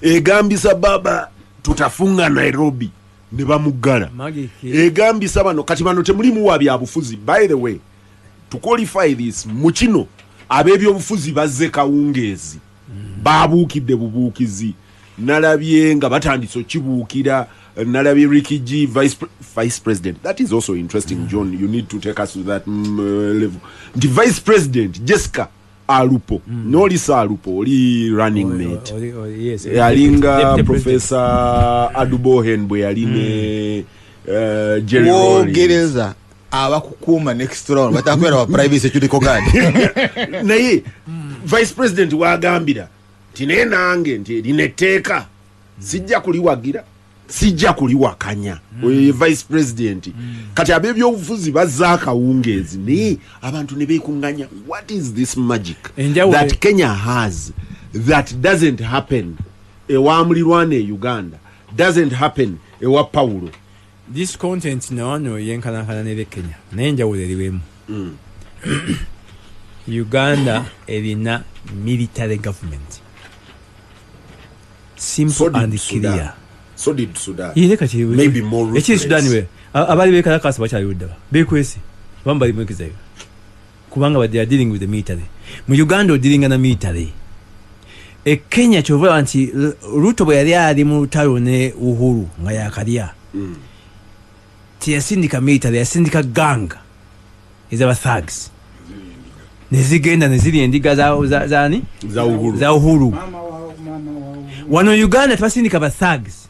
egambisa baba tutafunga Nairobi ne bamuggala. Egambisa bano kati bano temulimu wa byabufuzi. By the way, to qualify this, mu kino ab'ebyobufuzi bazze kawungeezi. Babuukidde bubuukizi. Nalabye nga batandise okibuukira. Nalabye Ricky G, vice president. That is also interesting, John. You need to take us to that level. The vice president, Jessica Alupo. Nolisa Alupo, oli running mate. Yes. Yalinga Professor Adubohen bwe yaline Jerry Rawlings. Wogereza abakukuuma next round batakwera wa private security guard. Naye vice president wagambira nti naye nange nti lino etteeka sijja kuliwagira. Sijja kuliwakanya. Oyo ye vice president. Kati ab'ebyobufuzi bazza akawungeezi, naye abantu ne beekuŋŋanya, what is this magic that Kenya has that doesn't happen ewa mulirwana e Uganda, doesn't happen ewa Paulo? This content nawano yenkanankana nere Kenya, naye enjawulo eriwemu. Uganda erina military government, simple So did and Sudan. clear. So did Sudan. Ye kati Maybe more ekiri ruthless. Sudan we abali bekalakasa bakyali ludda bekwese, abamu bali mwekizayo kubanga they are dealing with the military. Mu Uganda odiringa na military. E Kenya kyova nti Ruto bwe yali ali mu lutalo ne Uhuru nga yakalya, teyasindika military, yasindika gang ez'aba thugs nezigenda nezirya endiga zani Za Uhuru. Za Uhuru. Mama wa Wano Uganda tebasindika ba thugs.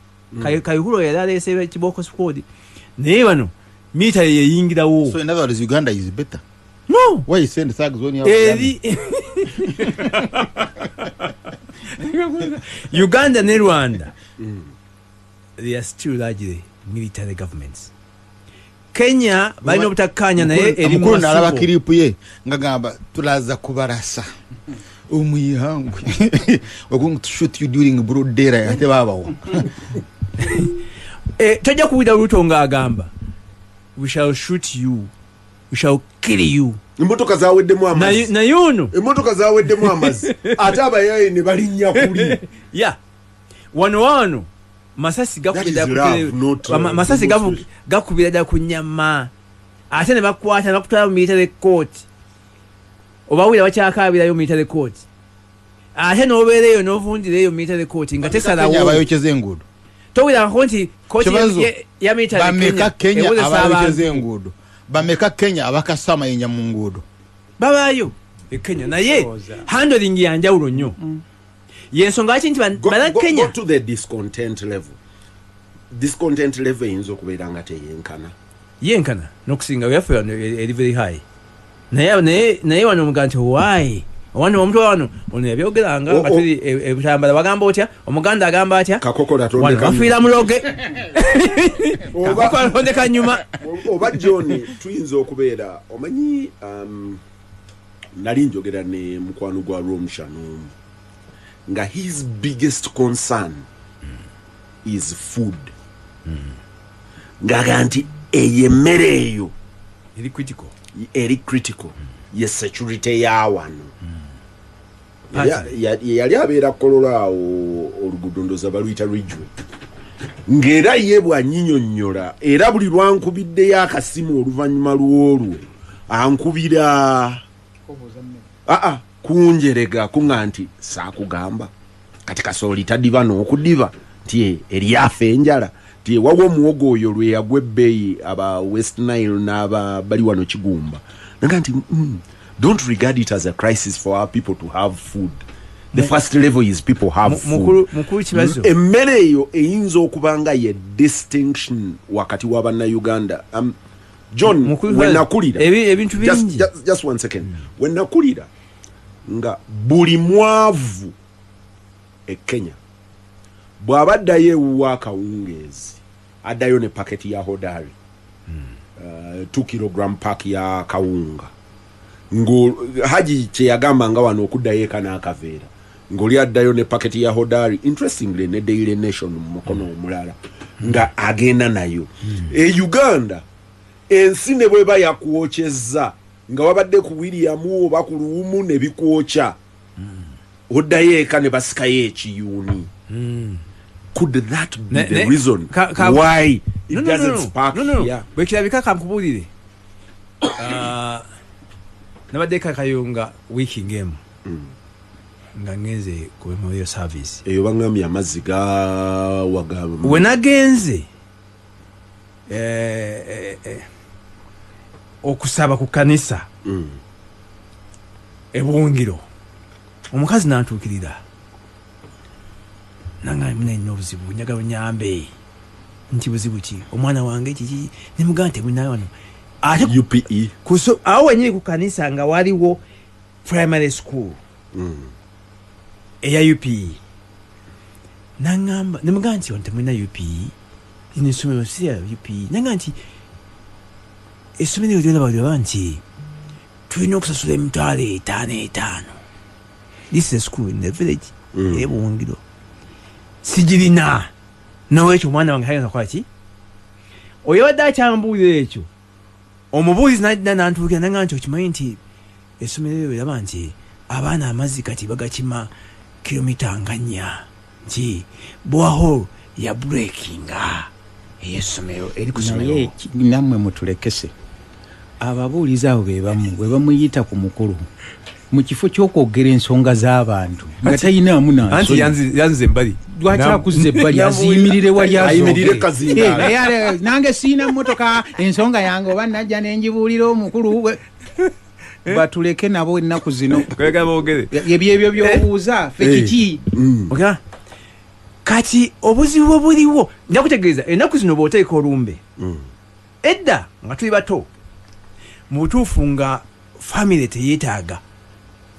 Kayihura yali aleese kiboko squad, naye wano military yeyingirawo. So in other words, Uganda is better. No. Why you send thugs when you have Eri Uganda ne Rwanda, they are still largely military governments. Kenya balina obutakkaanya, naye eri mu Mukulu nalaba masibo. clip ye ngagamba tulaza kubarasa omwihangwe, we're going to shoot you during broad daylight, ate babawo. Tojja kuwulira Ruto ng'agamba we shall shoot you, we shall kill you. Emmotoka zaweddemu amazzi. Naye ono Emmotoka zaweddemu amazzi, ate abayaye ne balinnya kuli. Ya, wano masasi That is love, not, masasi demonstration. gakubira ddala ku nyama, ate ne bakwata ne bakutwala mu military court, obawulira bakyakaabirayo mu military court, ate n'obeera eyo n'ovundira eyo mu military court nga Kenya tesalawo. abayokyeza enguudo. Towulirako nti kooti Kibazo, ya military bameka Kenya ewozesa abayokyeza abantu. enguudo? Bameka Kenya abakasa amayinja mu nguudo? Babaayo e Kenya, naye Ndowooza. handling ya njawulo nnyo. Yensonga lwaki nti bannakenya Go to the discontent level. Discontent level eyinza okubeera nga teyenkana. Yenkana n'okusinga yaffe wano eri very high, naye wano omuga nti why wano omuntu wano ono yabyogeranga nga tuli ebutambala, bagamba otya, omuganda agamba atya? Kakokola Wano tondeka bafiira muloge. Kakokola tondeka nyuma. Oba John, tuyinza okubeera omanyi, nali njogera ne mukwano gwa Rwomushana omu nga his biggest concern is food, ng'aga nti eyo emmere eyo eri critical. Eri critical ye security ya wano. Yali abeera Kololo awo, oluguudo ndoza baluyita Ridgeway, ng'era ye bw'anyinyonnyola, era buli lwankubiddeyo akasimu oluvannyuma lw'olwo ankubira aa kunjerega kuŋŋa nti saakugamba kati kasooli tadiba n'okudiba nti eryafa enjala, nti waliwo omuwogo oyo lwe yagwa ebbeeyi aba West Nile n'aba bali wano Kigumba naga nti don't regard it as a crisis for our people to have food. The first level is people have food. Mukulu Kibazo. Emmere eyo eyinza okuba nga ye distinction wakati wa bannayuganda. John, Mukulu wenakulira ebintu bingi. Just one second. Wenakulira nga buli mwavu e Kenya bw'aba addayo ewuwe akawungeezi, addayo ne paketi ya Hodari, 2 kilogram pack ya kawunga. Ngo Haji kyeyagamba nga wano okuddayo eka n'akaveera, ng'oli addayo ne paketi ya Hodari, interestingly ne Daily Nation mu mukono omulala nga agenda nayo. E Uganda ensi ne bweba yakwokyezza nga wabadde ku William oba ku Luwumu ne bikwokya, oddayo eka ne basikayo ekiyuuni. Could that be the reason why it No, doesn't no. spark No. here? Bwekirabika kankubuulire. Ah, nabadde Kakayunga wiiki ng'emu nga ngenze ku memorial service. Eyo baŋŋambye amazzi gawaga. We nagenze okusaba ku kanisa ebungiro, omukazi nantuukirira nanga munalina obuzibu, njagala onyambe. Nti buzibu ki? Omwana wange kiki? Nemugamba nti munaye wano ate UPE. Awo wenyini ku kanisa nga waliwo primary school eya UPE. Naŋŋamba, nemugamba nti ono temulina UPE. Lino essomero si lya UPE. Nanga nti essomero lyolaba lyolaba nti tulina okusasula 5,500. This is a school in the village. Ebuwungiro sigirina, nolwekyo omwana wange tayinza kukola ki. Oyo abadde akyambuulira ekyo, omubuulizi najja nantuukira nanga nti okimanyi nti essomero eryo eraba nti abaana amazzi kati bagakima kilomita nga 4, nti borehole ya breakinga ey'essomero eri ku ssomero. Naye nammwe mutulekese, ababuulizi abo be bamu bwe bamuyita ku mukulu, mu kifo ky'okwogera ensonga z'abantu nga tayinaamu Anti nansonyi. Yanzize ebbali. Lwaki akuzza ebbali? Aziyimirire wali. Ayimirire azooge. kazindaalo. Naye nange siina mmotoka, ensonga yange oba najja nenjibuulira omukulu batuleke nabo ennaku zino. Kwegala boogere. Ebyo ebyo byobuuza ffe kiki? Okay? Kati obuzibu obuliwo nja kutegeeza, ennaku zino bw'oteeka olumbe, edda nga tuli bato mu butuufu nga famire teyeetaaga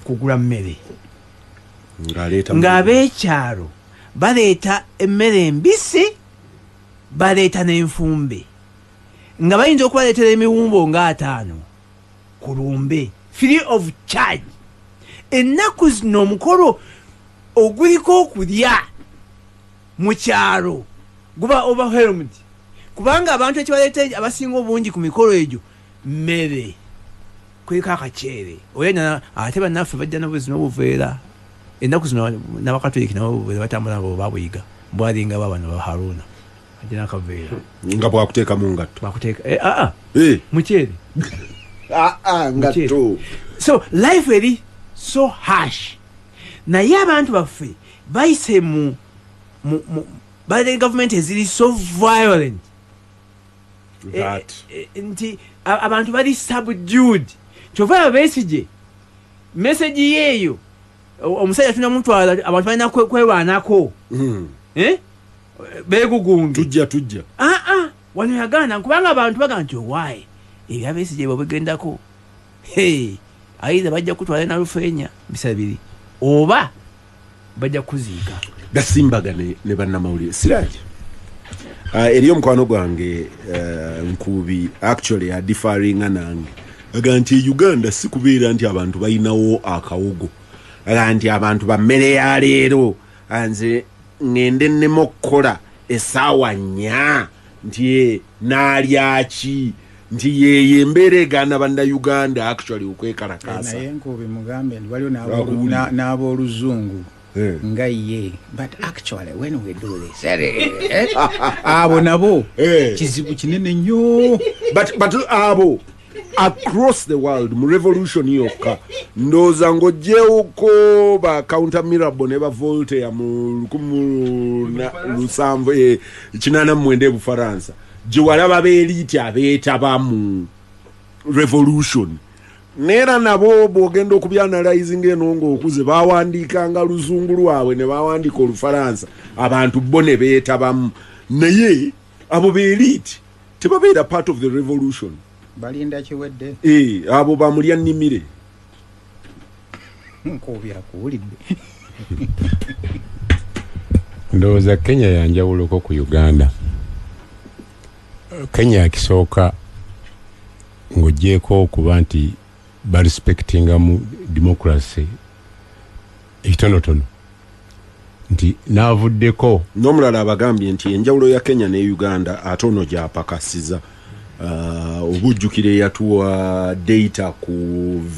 kugula mmere, ng'aleeta ng'ab'ekyalo baleeta emmere embisi, baleeta n'enfumbe, nga bayinza okubaleetera emiwumbo nga 50 ku lumbe free of charge. Ennaku zino omukolo oguliko okulya mu kyalo guba overwhelmed, kubanga abantu ekibaleeta abasinga obungi ku mikolo egyo mmere, kuliko akaceere oyo, ate bannaffe bajja nabuzino obuveera. Ennaku zino n'abakatoliki nabo obuveera batambula nabo, babuyiga bwalinga babano ba Haruna ajja n'akaveera. Nga bwakuteeka mu ngatto. Bakuteeka aa muceere. Aa, ngatto. So life eri so harsh, naye abantu baffe bayise mu balina gavumenti eziri so violent. That Nti abantu bali subdued, kyova abeesige message yeeyo omusajja tunamutwala, abantu balina kwerwanako. Eh? Beegugunge. Tujja. Aa, wano yagaana kubanga abantu bagaa nti owaaye ebyabeesige bwe bigendako, ayiza bajja kutwala nalufeenya bisa biri oba bajja kuziika. Gasimbagane ne bannamawulire. Siraje, eriyo omukwano gwange Nkubi, actually adiffaringa nange, aga nti e Uganda si kubeera nti abantu balinawo akawogo, aga nti abantu bammere ya leero. Nze ŋŋende nneme okukola essaawa 4 nti ye naalyaki, nti yeyo embeera egaana bannayuganda actually okwekalakaasa. Naye Nkubi mugambe nti waliwo Lwakuwulira. n'abooluzungu nga ye, "But actually when we do this," abo nabo kizibu kinene nnyo. But abo across the world mu revolution yokka, ndowooza ng'oggyewoko ba counter Mirabeau ne ba Voltaire mu 1789 e Bufaransa, gye walaba b'elite abeetaba mu revolution, neera nabo bw'ogenda okubyanalyzinga eno ng'okuze, bawandiikanga luzungu lwabwe ne bawandiika Olufalansa, abantu bo ne beetabamu, naye abo b'elite tebabeera part of the revolution. Balinda kiwedde. Abo bamulya nnimire. Nkubi akuwulidde. Ndowooza Kenya yanjawuloko ku Uganda. Kenya ekisooka, ng'ogyeko okuba nti barespectinga mu democracy ekitonotono, nti naavuddeko. N'omulala abagambye nti enjawulo ya Kenya ne Uganda, ate ono gyapakasiza, obujjukiro eyatuwa data ku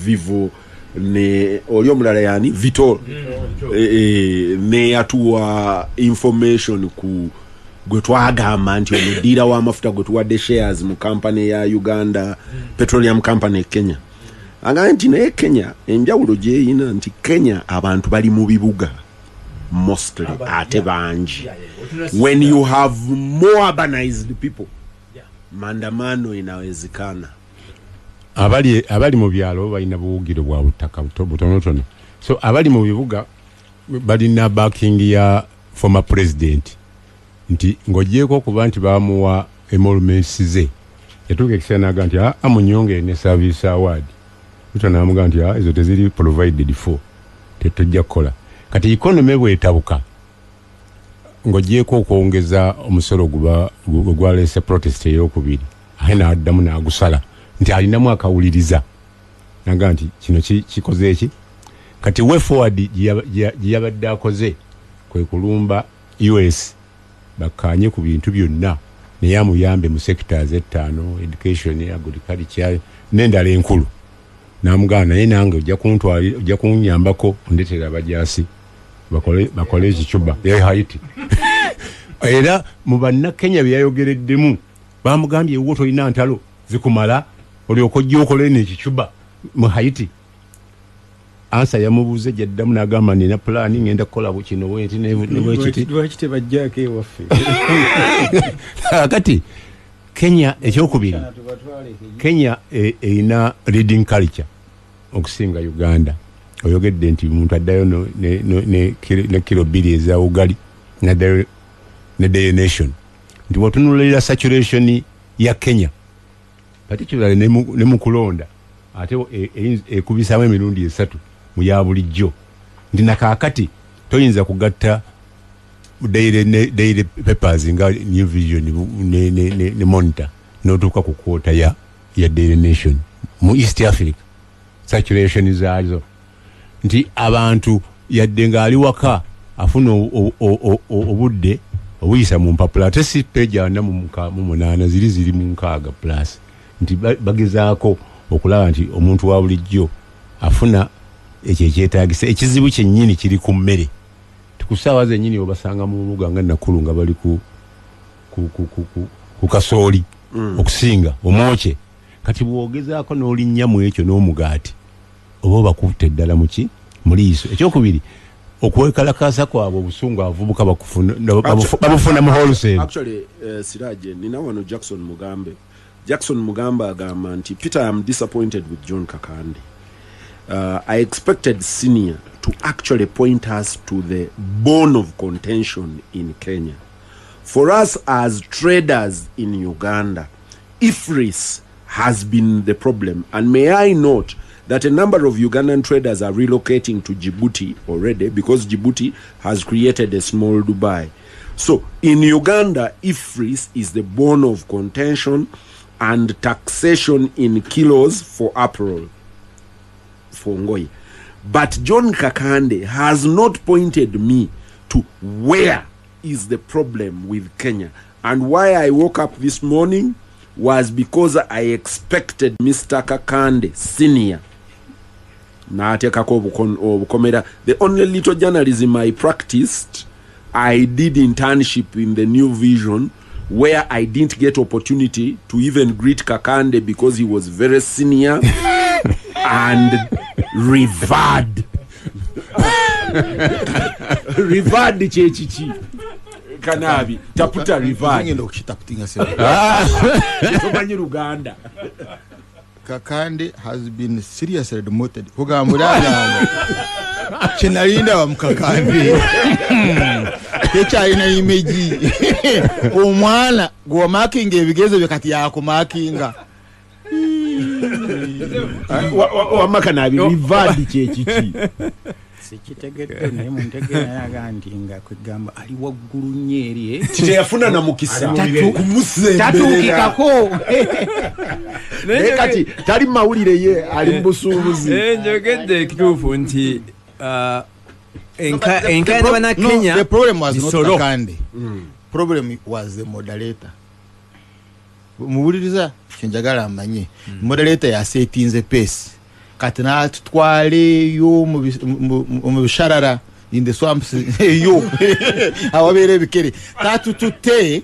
Vivo ne oli omulala yani Vitol, neyatuwa information ku gwe twagamba nti omudiira w'amafuta gwe tuwadde shares mu kampany ya Uganda Petroleum Company e Kenya, agambye nti naye Kenya enjawulo gyeyina nti Kenya abantu bali mu bibuga mostly, ate bangi. When you have more urbanized people, maandamano inawezekana. Abali mu byalo balina buwugiro bwa butaka butonotono, so abali mu bibuga balina backing ya former president, nti ng'ogyeko okuba nti bamuwa emoluments ze, yatuuka ekiseera naga nti amunyongere ne service award. Ruto namugaa nti, "Ah, ezo teziri provided for, tetujja kukola." Kati economy bwetabuka, Ng'ogyeko okwongeza omusolo guba gwaleese protest eyokubiri, ate n'addamu n'agusala nti alinamu akawuliriza naga nti kino kikoze eki. Kati way forward gye yabadde akoze kwe kulumba US bakkaanye ku bintu byonna, naye amuyambe mu sectors 5, education, agriculture n'endala enkulu. N'amugamba naye nange ojja kunnyambako ondeetera abajaasi bakole ekicuba e Haiti. Era mu bannakenya bye yayogereddemu bamugambye ewuwo tolina ntalo zikumala olyoka ojja okole eno ekicuba mu Haiti. Ansa yamubuuza gyaddamu n'agamba nina pulaani ngenda kukola kino bwenti ne bwekiti. Lwaki tebajjaako ewaffe? Kati Kenya ekyokubiri, Kenya erina reading culture okusinga Uganda. Oyogedde nti omuntu addayo ne kilo 2 eza ugali n'addayo ne Daily Nation, nti bw'otunuulira saturation ya Kenya particularly ne mu kulonda, ate ekubisaamu emirundi 3 mu ya bulijjo, nti nakaakati toyinza kugatta daily papers nga New Vision ne Monitor n'otuuka ku kwota ya Daily Nation mu East Africa. Saturation zaazo nti abantu yadde ng'ali waka afuna obudde obuyisa mu mpapula, ate si page 48 ziri mu 6 plus, nti bagezaako okulaba nti omuntu wa bulijjo afuna ekyo ekyetaagisa. Ekizibu kyennyini kiri ku mmere. Ku ssaawa zennyini obasanga mu bubuga nga Nakuru nga bali ku kasooli okusinga omwokye. Kati bw'ogezaako n'olinnya mu ekyo n'omugaati oba obakutte ddala muki mu liiso. Ekyokubiri, okwekalakaasa kwabwe obusungu abavubuka babufuna mu wholesale. Actually, Siraje, nina wano Jackson Mugambe. Jackson Mugambe agamba nti Peter, I am disappointed with John Kakande. I expected senior to actually point us to the bone of contention in Kenya. For us as traders in Uganda, IFRIS has been the problem. And may I note that a number of Ugandan traders are relocating to Djibouti already because Djibouti has created a small Dubai. So in Uganda, IFRIS is the bone of contention and taxation in kilos for apparel, for ngoyi. But John Kakande has not pointed me to where is the problem with Kenya. And why I woke up this morning was because I expected Mr. Kakande Senior. N'ateekako obukomera. The only little journalism I practiced, I did internship in the New Vision, where I didn't get opportunity to even greet Kakande because he was very senior and revered. Revered chechichi. Kanabi taputa revered. Ngenda okukitaputinga sebe. Tomanyi Luganda. Kakande has been seriously demoted. Kugambula kyenalinda wa mukakande. Tekyalina image. Omwana gw'omakinga ebigezo bye kati yakumakinga. Wamma Kanabi revered kyekiki. Sikitegedde naye muntegeera yaga nti nga kwegamba ali waggulu nnyo eri. Teyafuna na mukisa kumusemberera. Tatuukikako. Naye kati tali mawulire ye ali mu busuubuzi. Njogedde ekituufu nti enkaayana bannakenya. The problem was not Kakande. Problem was the moderator. Muwuliriza kyenjagala amanye. Moderator yasetinze pace. Kati n'atutwaleyo mu bisharara in the swamps eyo awabeera ebikere. Tatutute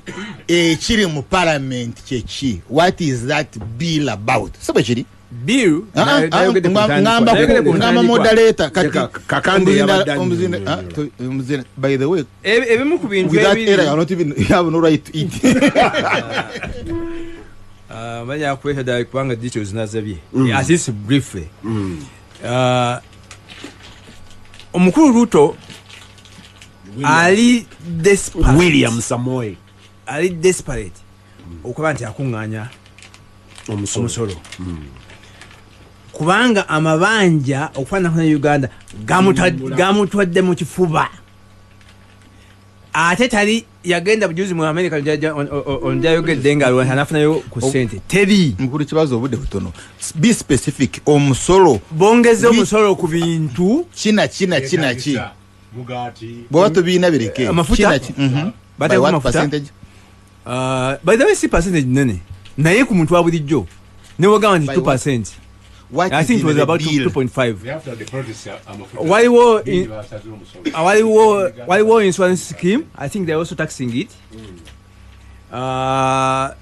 ekiri mu parliament kyeki? What is that bill about? Si bwe kiri? Bill ngamba moderator kati Kakande yabadde by the way ebimu ku bintu with that era you are not even, you have no right to eat. Bajja kuleeta ddala kubanga details nazabye at least briefly. Omukulu Ruto ali desperate. William Samoei ali desperate okuba nti akuŋŋaanya omusolo. Kubanga amabanja okufaananako ne Uganda gamutwadde mu kifuba. Ate tali yagenda bujuzi mu America onjayogedde nga anafunayo ku ssente teri. Mukulu Kibazo, obudde butono, be specific. Omusolo bongeze omusolo ku bintu kina kina kina ki? Bw'oba tobiina bireke. Amafuta? Kina ki? Mhm. By Bateeko what amafuta? percentage? By the way, si percentage nene, naye ku muntu wa bulijjo newagamba nti By 2 percent. What I is think it in was the about bill? 2.5. Waliwo insurance scheme, I think they're also taxing it.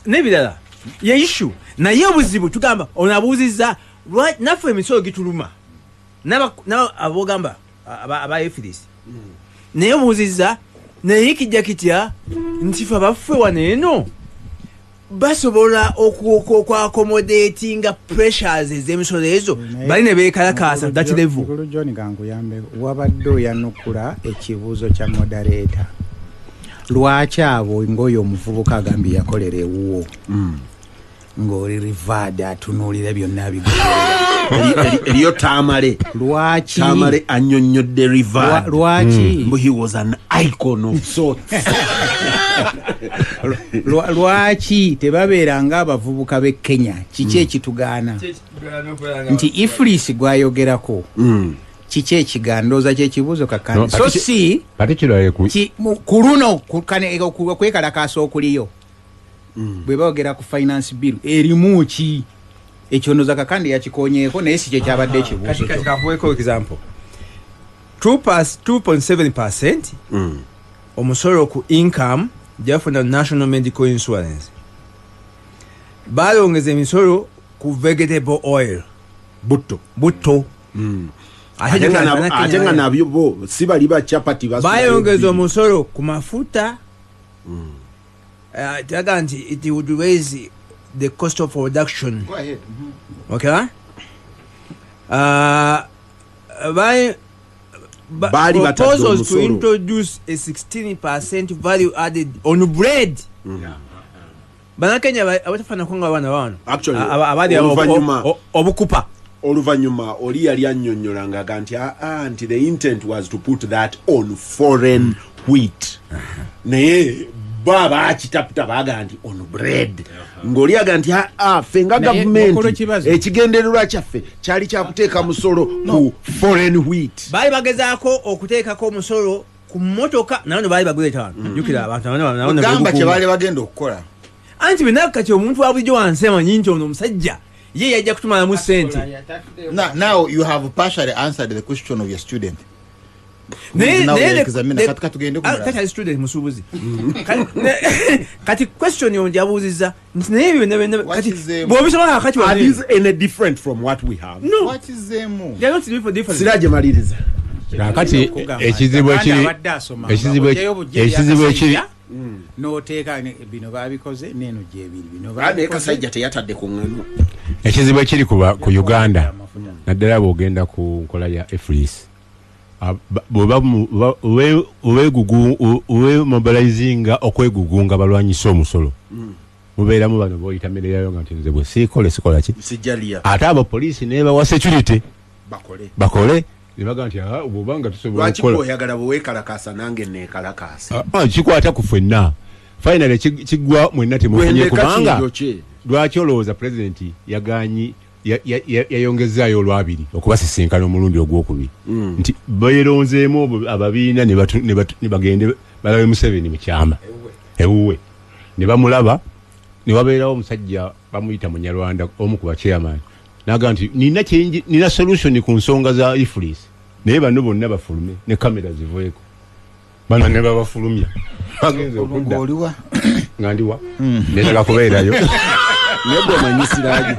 N'ebirala ye issue, naye obuzibu tugamba ono abuuzizza naffe emisolo gituluma. Abogamba aba EFRIS, naye obuuzizza naye kijja kitya nti fe abaffe wano eno basobola okwaccommodatinga pressures ez'emisolo ezo bali ne beekalakaasa that level. Mukulu John, kankuyambe. Wabadde oyanukula ekibuuzo kya moderator, lwaki abo ngaoyo omuvubuka agambye yakolera ewuwo ng'oli revered atunuulira byonna bigoberera? Eriyo Tamale. Lwaki? Tamale annyonnyodde revered. Lwaki? Mbu he was an icon of sorts. Lwaki tebabeera ng'abavubuka b'e Kenya? Kiki ekitugaana nti EFRIS gwayogerako? Kiki ekigandooza kyekibuuzo kakandi. No, so si particularly ku ku luno kwekalakaasa okuliyo bwe boogera ku finance bill erimu ki? Ekyo ndooza Kakandi yakikonyeeko, naye si kye kyabadde ekibuuzo. Kati kakuweko example, 2.7% omusolo ku income gyafuna national medical insurance, balongeza emisolo ku vegetable oil. Butto. Butto. Ate nga nabyo bo si bali ba chapati Bayongeza omusolo ku mafuta. Teraga nti it would raise the cost of production. Go ahead. Okay, Baali batadde proposals to omusolo. introduce a 16% value added on bread. Bannakenya abatafaanako nga abaana bano Actually, abali obukupa. Oluvannyuma oli yali annyonnyola ng'aga nti aa, nti the intent was to put that on foreign wheat, naye ba bakitaputa baga nti on bread, ng'oli aga nti aa, ffe nga Naye, Mukulu gavumenti Kibazo. ekigendererwa kyaffe kyali kyakuteeka musolo ku foreign wheat. Baali bagezaako okuteekako omusolo ku mmotoka, naye no baali bagula etaano. Jjukira abantu nabo ne Gamba beegukumba. kye baali bagenda okukola. Anti bina kati omuntu wa bulijjo wansi amanyi nti ono omusajja ye yajja kutumalamu ssente. Now you have partially answered the question of your student. Now we examine. Kati katugende ku mulala. Kati ali student musuubuzi. Kati question yo njabuuzizza nti naye ebyo byonna byonna kati Wakizeemu. bw'obisoma kakati Are wano these any different from what we have? No. Wakizeemu. They are not different. Siraje, maliriza. Kakati ekizibu Kakandi ekiri abadde asoma ekizibu nga oggyeyo bujje ekizibu ekiri ebyakasajja, n'oteeka bino babikoze neeno gyebiri bino Naye babikoze. Kasajja teyatadde ku ŋŋano. Ekizibu ekiri ku Uganda, naddala bw'ogenda ku nkola ya EFRIS, bw'oba wemobilizinga okwegugunga balwanyisa omusolo, mubeeramu bano boyita mmererayo nga nti nze bwe siikole sikola ki. Sijjalya. Ate abo poliisi nebawa security bakole. Bakole ne baga nti, "Ah, bw'oba nga tusobola Lwaki okukola." gweoyagala bweweekalakaasa nange neekalakaasa? Ah, ah, kikwata ku ffenna, finally kiggwa mwenna temufunye. Gwendeka. Kubanga Kinjo ki? lwaki olowooza pulezidenti yaganyi yayongezaayo olwabiri okubasisinkana omulundi ogwokubiri? Nti beeronzeemu ababiina ne bagende balabe Museveni mu kyama ewuwe ne bamulaba, ne wabeerawo omusajja bamuyita Munyarwanda, omu ku bachairman, naga nti nina kyenji, nina solution ku nsonga za EFRIS, naye bano bonna bafulume ne kamera ziveeko. Bano ne babafulumya, bagenze okudda Ng'oliwa? Nga ndiwa netaga kubeerayo. Naye gwe omanyi Siraje,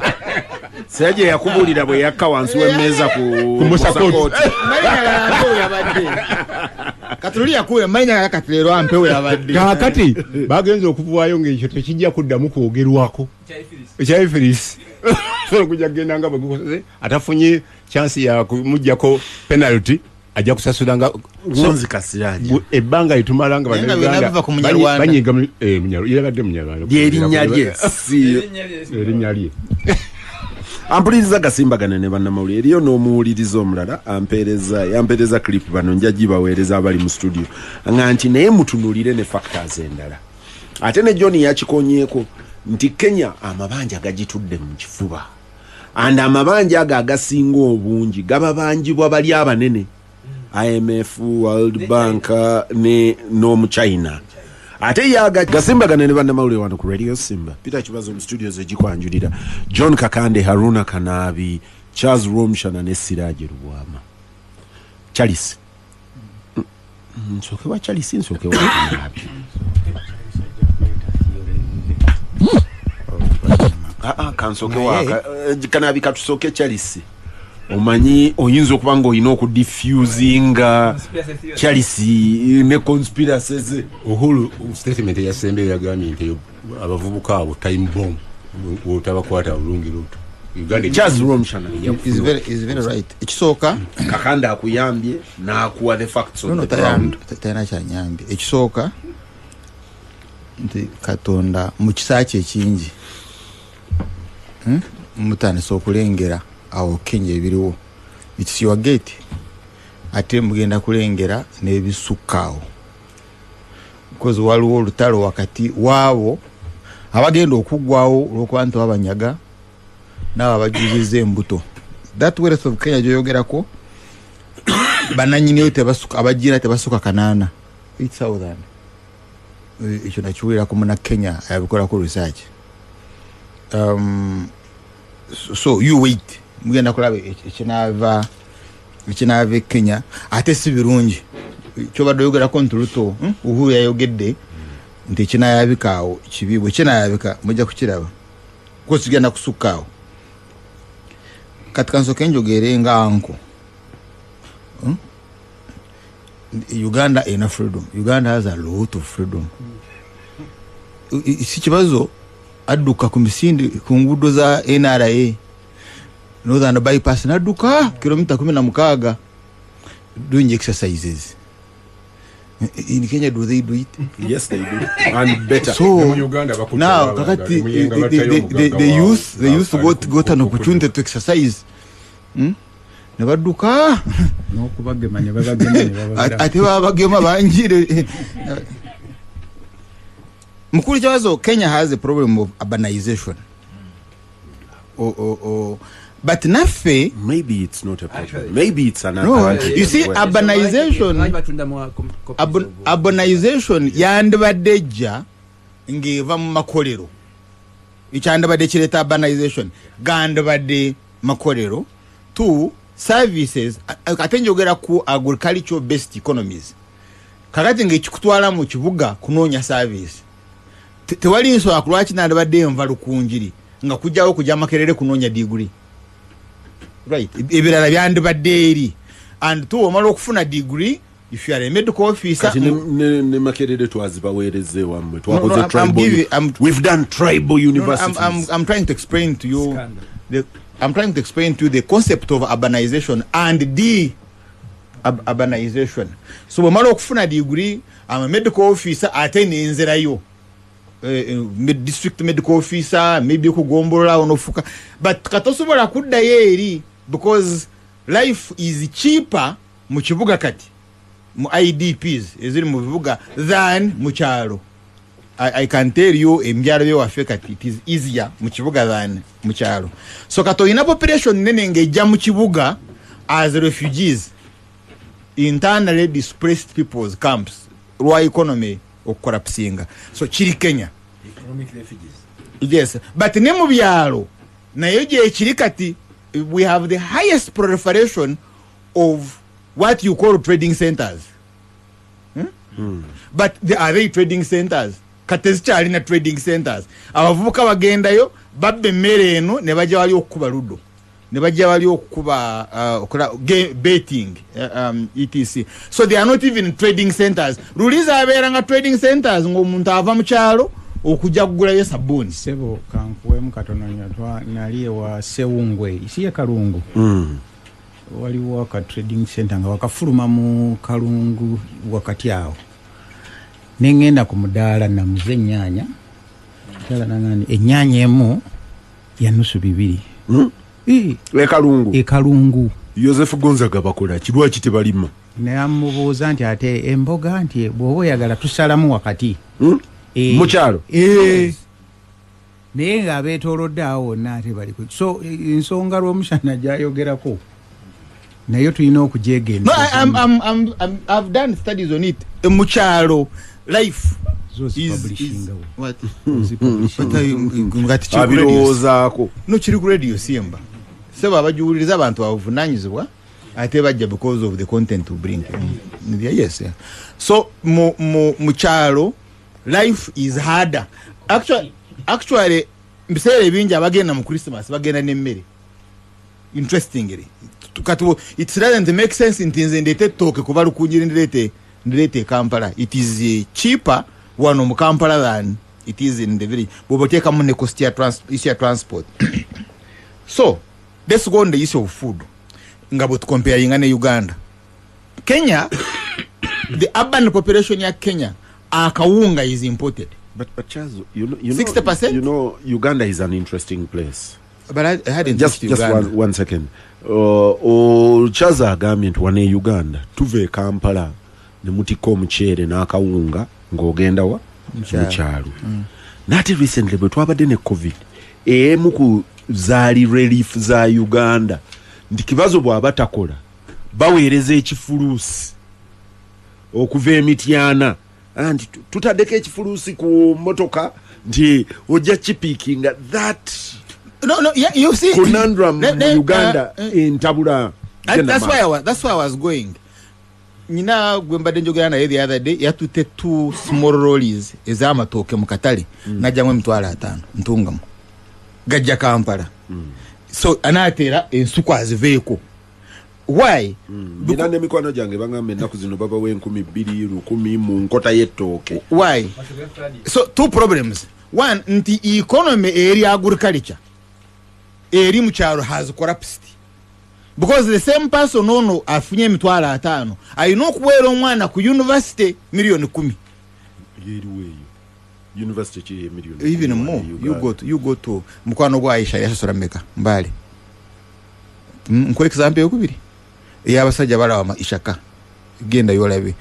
Siraje yakubuulira bwe yakka wansi w'emmeeza ku Musa Court. Court. Mpewo yabadde kati luli yakuwe manya kati leero ampewo yabadde. Kaakati bagenze okuvaayo ngaekyo tekijja kuddamu kwogerwako ekya EFRIS, sobola kujja kugenda nga bwegukoze, atafunye chance ya kumugjako penalty ajja kusasula nga Wunzika Siraje. Ebbanga litumala nga Naye nga Bannayuganda byonna biva ku Munyarwanda. banyiga yabadde Munyarwanda. Lyerinnya lye si Erinnya lye. Ampuliriza gasimbagane ne bannamawulire. Eriyo n'omuwuliriza omulala ampeereza, yampeereza clip, bano nja gibaweereza abali mu studio, nga nti naye mutunuulire ne factors endala. Ate ne John yakikonyeeko nti Kenya amabanja gagitudde mu kifuba, and amabanja ago agasinga obungi gababanjibwa bali abanene, IMF, World Bank ne n'Omuchina. Ate yaga gasimbagane ne bannamawulire wano ku Radio Simba. Peter Kibazo mu studios egikwanjulira John Kakande, Haruna Kanaabi, Charles Romshana ne Siraje Lubwama. Charles, nsooke wa Charles, nsooke wa Kanaabi. Ah, kansooke wa Kanaabi, katusooke Charles. Omanyi oyinza okuba nga olina okudiffusinga Charles ne conspiracy ze. Uhuru statement eyasembyeyo yagambye nti abavubuka abo time bomb, wotabakwata bulungi Ruto, Uganda Charles Romshana Is very right. Ekisooka, Kakanda akuyambye n'akuwa the facts on no, no, the ground. Talina kyanyambye. Ekisooka nti Katonda mu kisa kye ekingi, Mutandise okulengera awo Kenya ebiriwo. It's your gate. Ate mugenda kulengera n'ebisukka awo, because waliwo olutalo wakati waabo abagenda okuggwawo olwokuba nti babanyaga n'abo abajuzizza embuto. That wealth of Kenya gyoyogerako, bananyiniyo tebasuka, abagira tebasuka kanaana, 8000. Ekyo nakiwulirako muna Kenya abikolako research. So you wait, mugenda kulaba ekinaava e Kenya. Ate si birungi kyobadde oyogerako nti Ruto, Uhuru yayogedde nti ekinayabika awo kibi. Bwe kinayabika mujja kukiraba ko kigenda kusukka awo. Kati kansooke njogere nga anko. Uganda erina freedom. Uganda has a lot of freedom. Si kibazo adduka ku misinde ku nguudo za NRA, Northern Bypass, nadduka kilomita 16 doing exercises. In Kenya, do they do it? Yes, they do, and better. So now kakati the youth got an opportunity to exercise, Ne badduka. N'okubagema ne babagema ne babagema. Ate babagema banjire. Mukulu Kibazo, Kenya has a problem of urbanization. Oh, but naffe Maybe it's not a problem, maybe it's an No, advantage you as see, well. Urbanization, urbanization yandibadde ejja ng'eva mu makolero. Ekyandibadde kireeta urbanization gandibadde makolero to services. Ate njogera ku agricultural based economies. Kakati ng'ekikutwala mu kibuga kunoonya service. Tewali nsonga ku lwaki nandibadde nva Lukunjiri nga kujjawo kujja Makerere kunoonya degree, right? Ebirala byandibadde eri. And two, omala okufuna degree, if you are a medical officer Kati ne Makerere twazibaweereza ewammwe, twakoze No, I'm tribal we've done tribal No, no, universities. I'm trying to explain to you the I'm trying to explain to you the concept of urbanization and de urbanization. So bwemala okufuna degree, I'm a medical officer, ate nenzerayo district medical officer, maybe kugombolola onofuka, but katosobola kuddayo eri because life is cheaper mu kibuga kati mu IDPs eziri mu bibuga than mu kyalo. I can tell you, ebyalo byewaffe kati it is easier mu kibuga than mu kyalo. So kati olina population nene ng'ejja mu kibuga as refugees, internally displaced people's camps, lwa economy okucollapsinga. So kiri Kenya. Economic refugees. Yes, but ne mu byalo nayo gyekiri. Kati we have the highest proliferation of what you call trading centers, But are they trading centers? Kati tezikyalina trading centers. Abavubuka bagendayo babba emmere eno ne bajja wali okukuba ludo, ne bajja wali okukuba okola betting, etc. So they are not even trading centers. Luli zabeeranga trading centers ng'omuntu ava mu kyalo okujja kugulayo sabbuuni. Sebo, kankuwemu katono nnyo. Nali ewa Sewungwe, isiye Kalungu. Waliwo aka trading center nga wakafuluma mu Kalungu wakati awo. Neŋŋenda ku mudaala namuze ennyaanya. Mukyala naŋŋamba ennyaanya emu ya nusu bibiri. Ekalungu. Ekalungu. Joseph Gonzaga bakola ki? Lwaki tebalima? Namubuuza nti ate emboga nti bw'oba oyagala tusalamu wakati. Mukyalo. Naye ng'abeetoolodde awo wonna ate bali so ensonga Lw'omushana gy'ayogerako nayo tulina okugyegendereza. No, I've done studies on it. Mukyalo life is what? Abirowoozaako. No, kiri ku radio Simba. Sebo abajuwuliriza abantu abavunaanyizibwa ate bajja because of the content to bring. Yes, yeah. So mukyalo life is harder. Actually mbiseera ebingi abagenda mu Christmas bagenda n'emmere. Interestingly, it doesn't make sense nti nze ndeete ettooke kuva Rukungiri ndeete Kampala. It is cheaper wano mu Kampala than it is in the village. Bw'oba oteekamu ne cost ya transport. So let's go on the issue of food. Nga bwe tucomparinga ne Uganda. Kenya, the urban population ya Kenya, akawunga is imported. But Charles, you know, 60%? You know, Uganda is an interesting place. But I hadn't just one second. Charles agambye nti wane Uganda tuve e Kampala ne mutikka omuceere n'akawunga ng'ogenda wa mukyalo. Nate recently bwe twabadde ne COVID, emu ku zaali relief za Uganda nti Kibazo bw'aba takola baweereza ekifuluusi okuva emityana nti tutaddeko ekifuluusi ku motoka nti ojja kipiikinga. That no, yeah, you see conundrum in Uganda entabula. That's why I was going. Nina gwe mbadde njogera naye the other day yatutte 2 small lorries ez'amatooke mu katale n'ajjamu 50,000 ntungamu gajja Kampala. So anaatera ensuku aziveeko. Why? Nina n'emikwano gyange bagamba ennaku zino babawa 2,000 1,000 mu nkota y'ettooke. Why? So two problems. One, nti economy eri agriculture eri mu kyalo has collapsed. Because the same person ono afunye 50,000 alina okuweera omwana ku university 10,000,000. Yeriweeyo university ki million even more. You go to mukwano gwa Aisha yasasula meka mbale. Nko example yokubiri ey'abasajja balaba Ishaka genda yolabe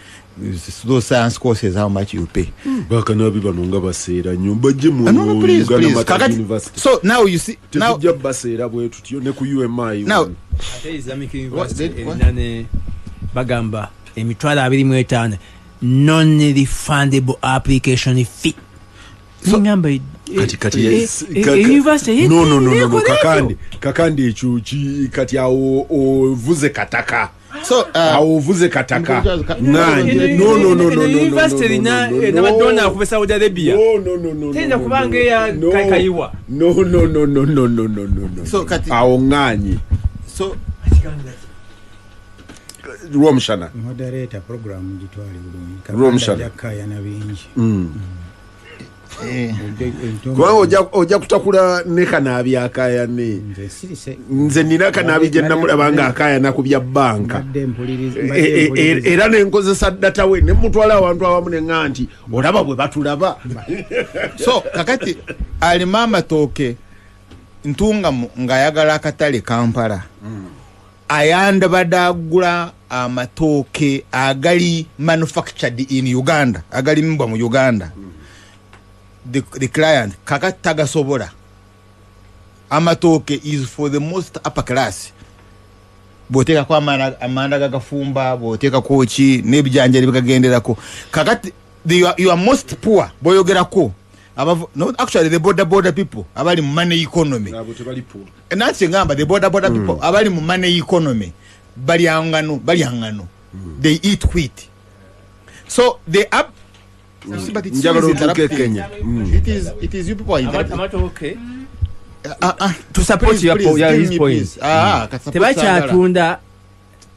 those science courses how much you pay. Bakanabi bano nga baseera nnyo bajje mu no, please, Uganda please. University. So now you see now tujja baseera bwe tutyo ne ku UMI now ate Islamic University nane bagamba 25,000 non refundable application fee. So kati university no kakandi ekyo kati awo ovuze kataka. So awo ovuze kataka nani no university na n'abadona kuva Saudi Arabia. No tenda kubanga ya Kayiwa. No So kati awo nganyi. So Rwomshana moderator program gitwale bulungi. Rwomshana kaya na bingi. Kubanga ojja kutakula ne Kanaabi akayane. Nze nina Kanaabi gye namulaba nga akayana ku bya banka. Era ne nkozesa data we ne mutwala abantu abamu ne ŋŋa nti olaba bwe batulaba. So kakati alima amatooke Ntungamu ng'ayagala akatale Kampala. Ayandabadde agula amatooke agali manufactured in Uganda, agalimibwa mu Uganda. The client kakati tagasobola. Amatooke is for the most upper class. Bw'oteekako amanda gagafumba, bw'oteekako ki n'ebijanjaalo bikagenderako. Kakati you are most poor bw'oyogerako. No, actually the border people abali mu money economy. Abo tebali poor. Nansi ngamba the border people abali mu money economy balya ngano. They eat wheat. So they up. But it's Kenya. It is you people are interrupting. Okay. To support your his point. Tebakyatunda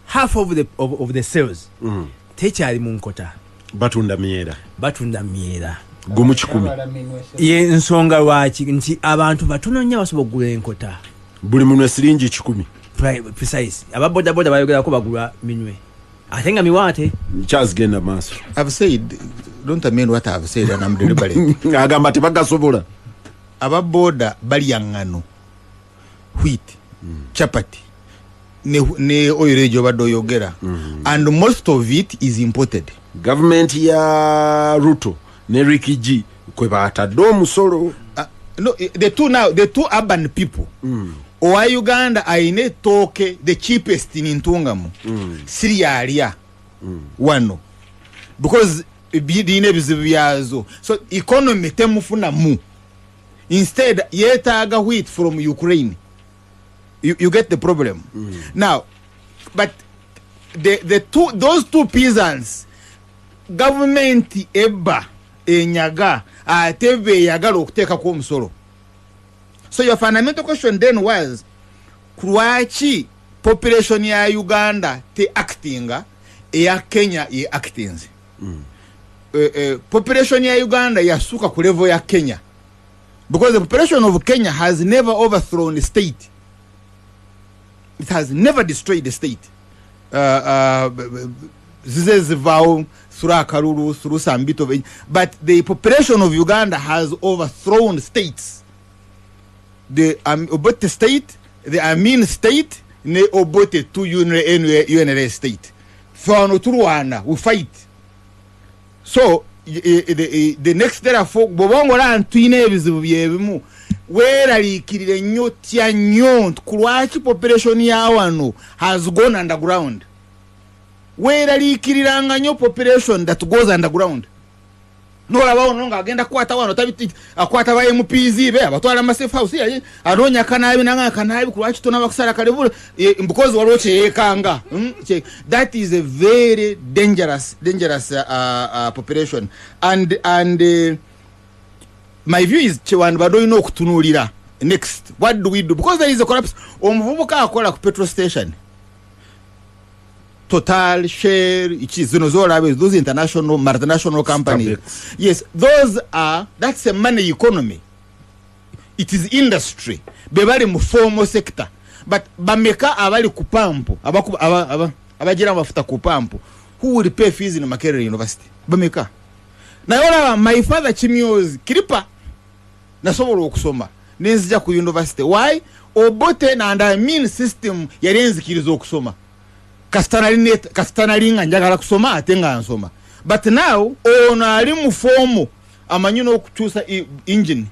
half of the sales. Tekyali mu nkota. Batunda myera. Gumu 10. Ye nsonga lwaki nti abantu batono nnyo basobola okugula enkota. Buli munwe siringi 10. Precise. Aba boda boda bayogerako bagula minwe. Ate nga miwaate. Charles genda maaso. I've said don't amend what I've said and I'm deliberate. Agamba tebagasobola. Aba boda balya ngano. Wheat. Chapati ne oil gy'obadde oyogera, and most of it is imported. Gavumenti ya Ruto ne Riggy G kwe batadde omusolo. No, the two now, the two urban people, owa Uganda ayina ettooke the cheapest in Ntungamo, siryalya wano because birina ebizibu byazo, so economy temufunamu. Instead yeetaaga wheat from Ukraine. You get the problem? Now, but the two, those two peasants, government ebba, enyaga, ate beyagala okuteekako omusolo. So your fundamental question then was, lwaki population ya Uganda te actinga, eya Kenya ye actinze? Population ya Uganda yasuka ku level ya Kenya because the population of Kenya has never overthrown the state. It has never destroyed the state. Zize zivaawo through akalulu, through some bit of, but the population of Uganda has overthrown states, the Obote state, the Amin state, ne Obote 2 UNLA state. Ffe wano tulwana, we fight. So the next, therefore, bw'oba ng'olaba tulina ebizibu byebimu, weeraliikirire nnyo, tya nnyo nti ku lwaki population ya wano has gone underground. Weeraliikiriranga nnyo population that goes underground. Nolaba ono ng'agenda kukwata wano, akwata ba MPs be, abatwala mu safe house, anoonya Kanaabi, nanga Kanaabi, ku lwaki tonaba kusala kalebule? Because waliwo kyeyeekanga. That is a very dangerous population, and my view is kyewandibadde olina okutunuulira next, what do we do? Because there is a collapse. Omuvubuka akola ku petrol station, Total, Shell, iki zino zolaba, those international, multinational companies. Starbucks. Yes, those are, that's a money economy, it is industry. Be bali mu formal sector, but bameka abali ku pampu, abagira amafuta ku pampu, who will pay fees in Makerere University? Bameka? Naye olaba my father kimyozi kiripa, nasobola okusoma nenzija ku university. Why? Obote and Amin system yali enzikiriza okusoma, kasita nali nga njagala kusoma ate nga nsoma. But now ono ali mu formal, amanyi n'okukyusa engine,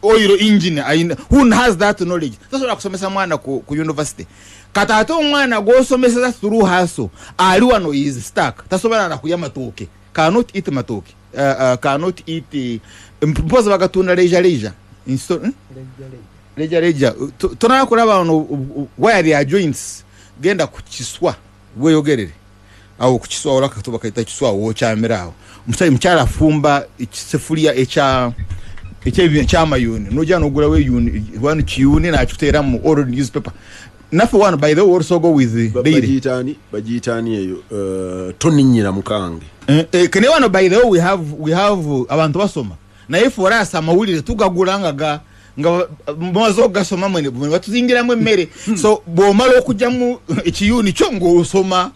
oil engine, who has that knowledge tasobola kusomesa mwana ku university. Kati ate omwana gw'osomeseza through hustle ali wano is stuck, tasobola na kulya matooke, cannot eat matooke, cannot eat, mpozi bagatunda leisure leisure. Hmm? Leisure leisure. Tonala kulaba wano where there are joints, genda ku Kiswa, weyogerere awo ku Kiswa, olaka bakayita Kiswa, wokyamira awo, omusajja mukyala afumba ekisefuliya ekyamayuni, nojja nogulawo eyuni wano, kiyuni nakikuteera mu old newspaper. Naffe wano, by the way, also go with the daily. Bagiyitaani eyo? Toninnyira mukange. Kene wano, by the way, we have abantu basoma, naye for us amawulire tugagula nga ga nga mumaze okugasoma mwene mwene batuzingiramu emmere. So bw'omala okugyamu ekiyuni kyo ng'osoma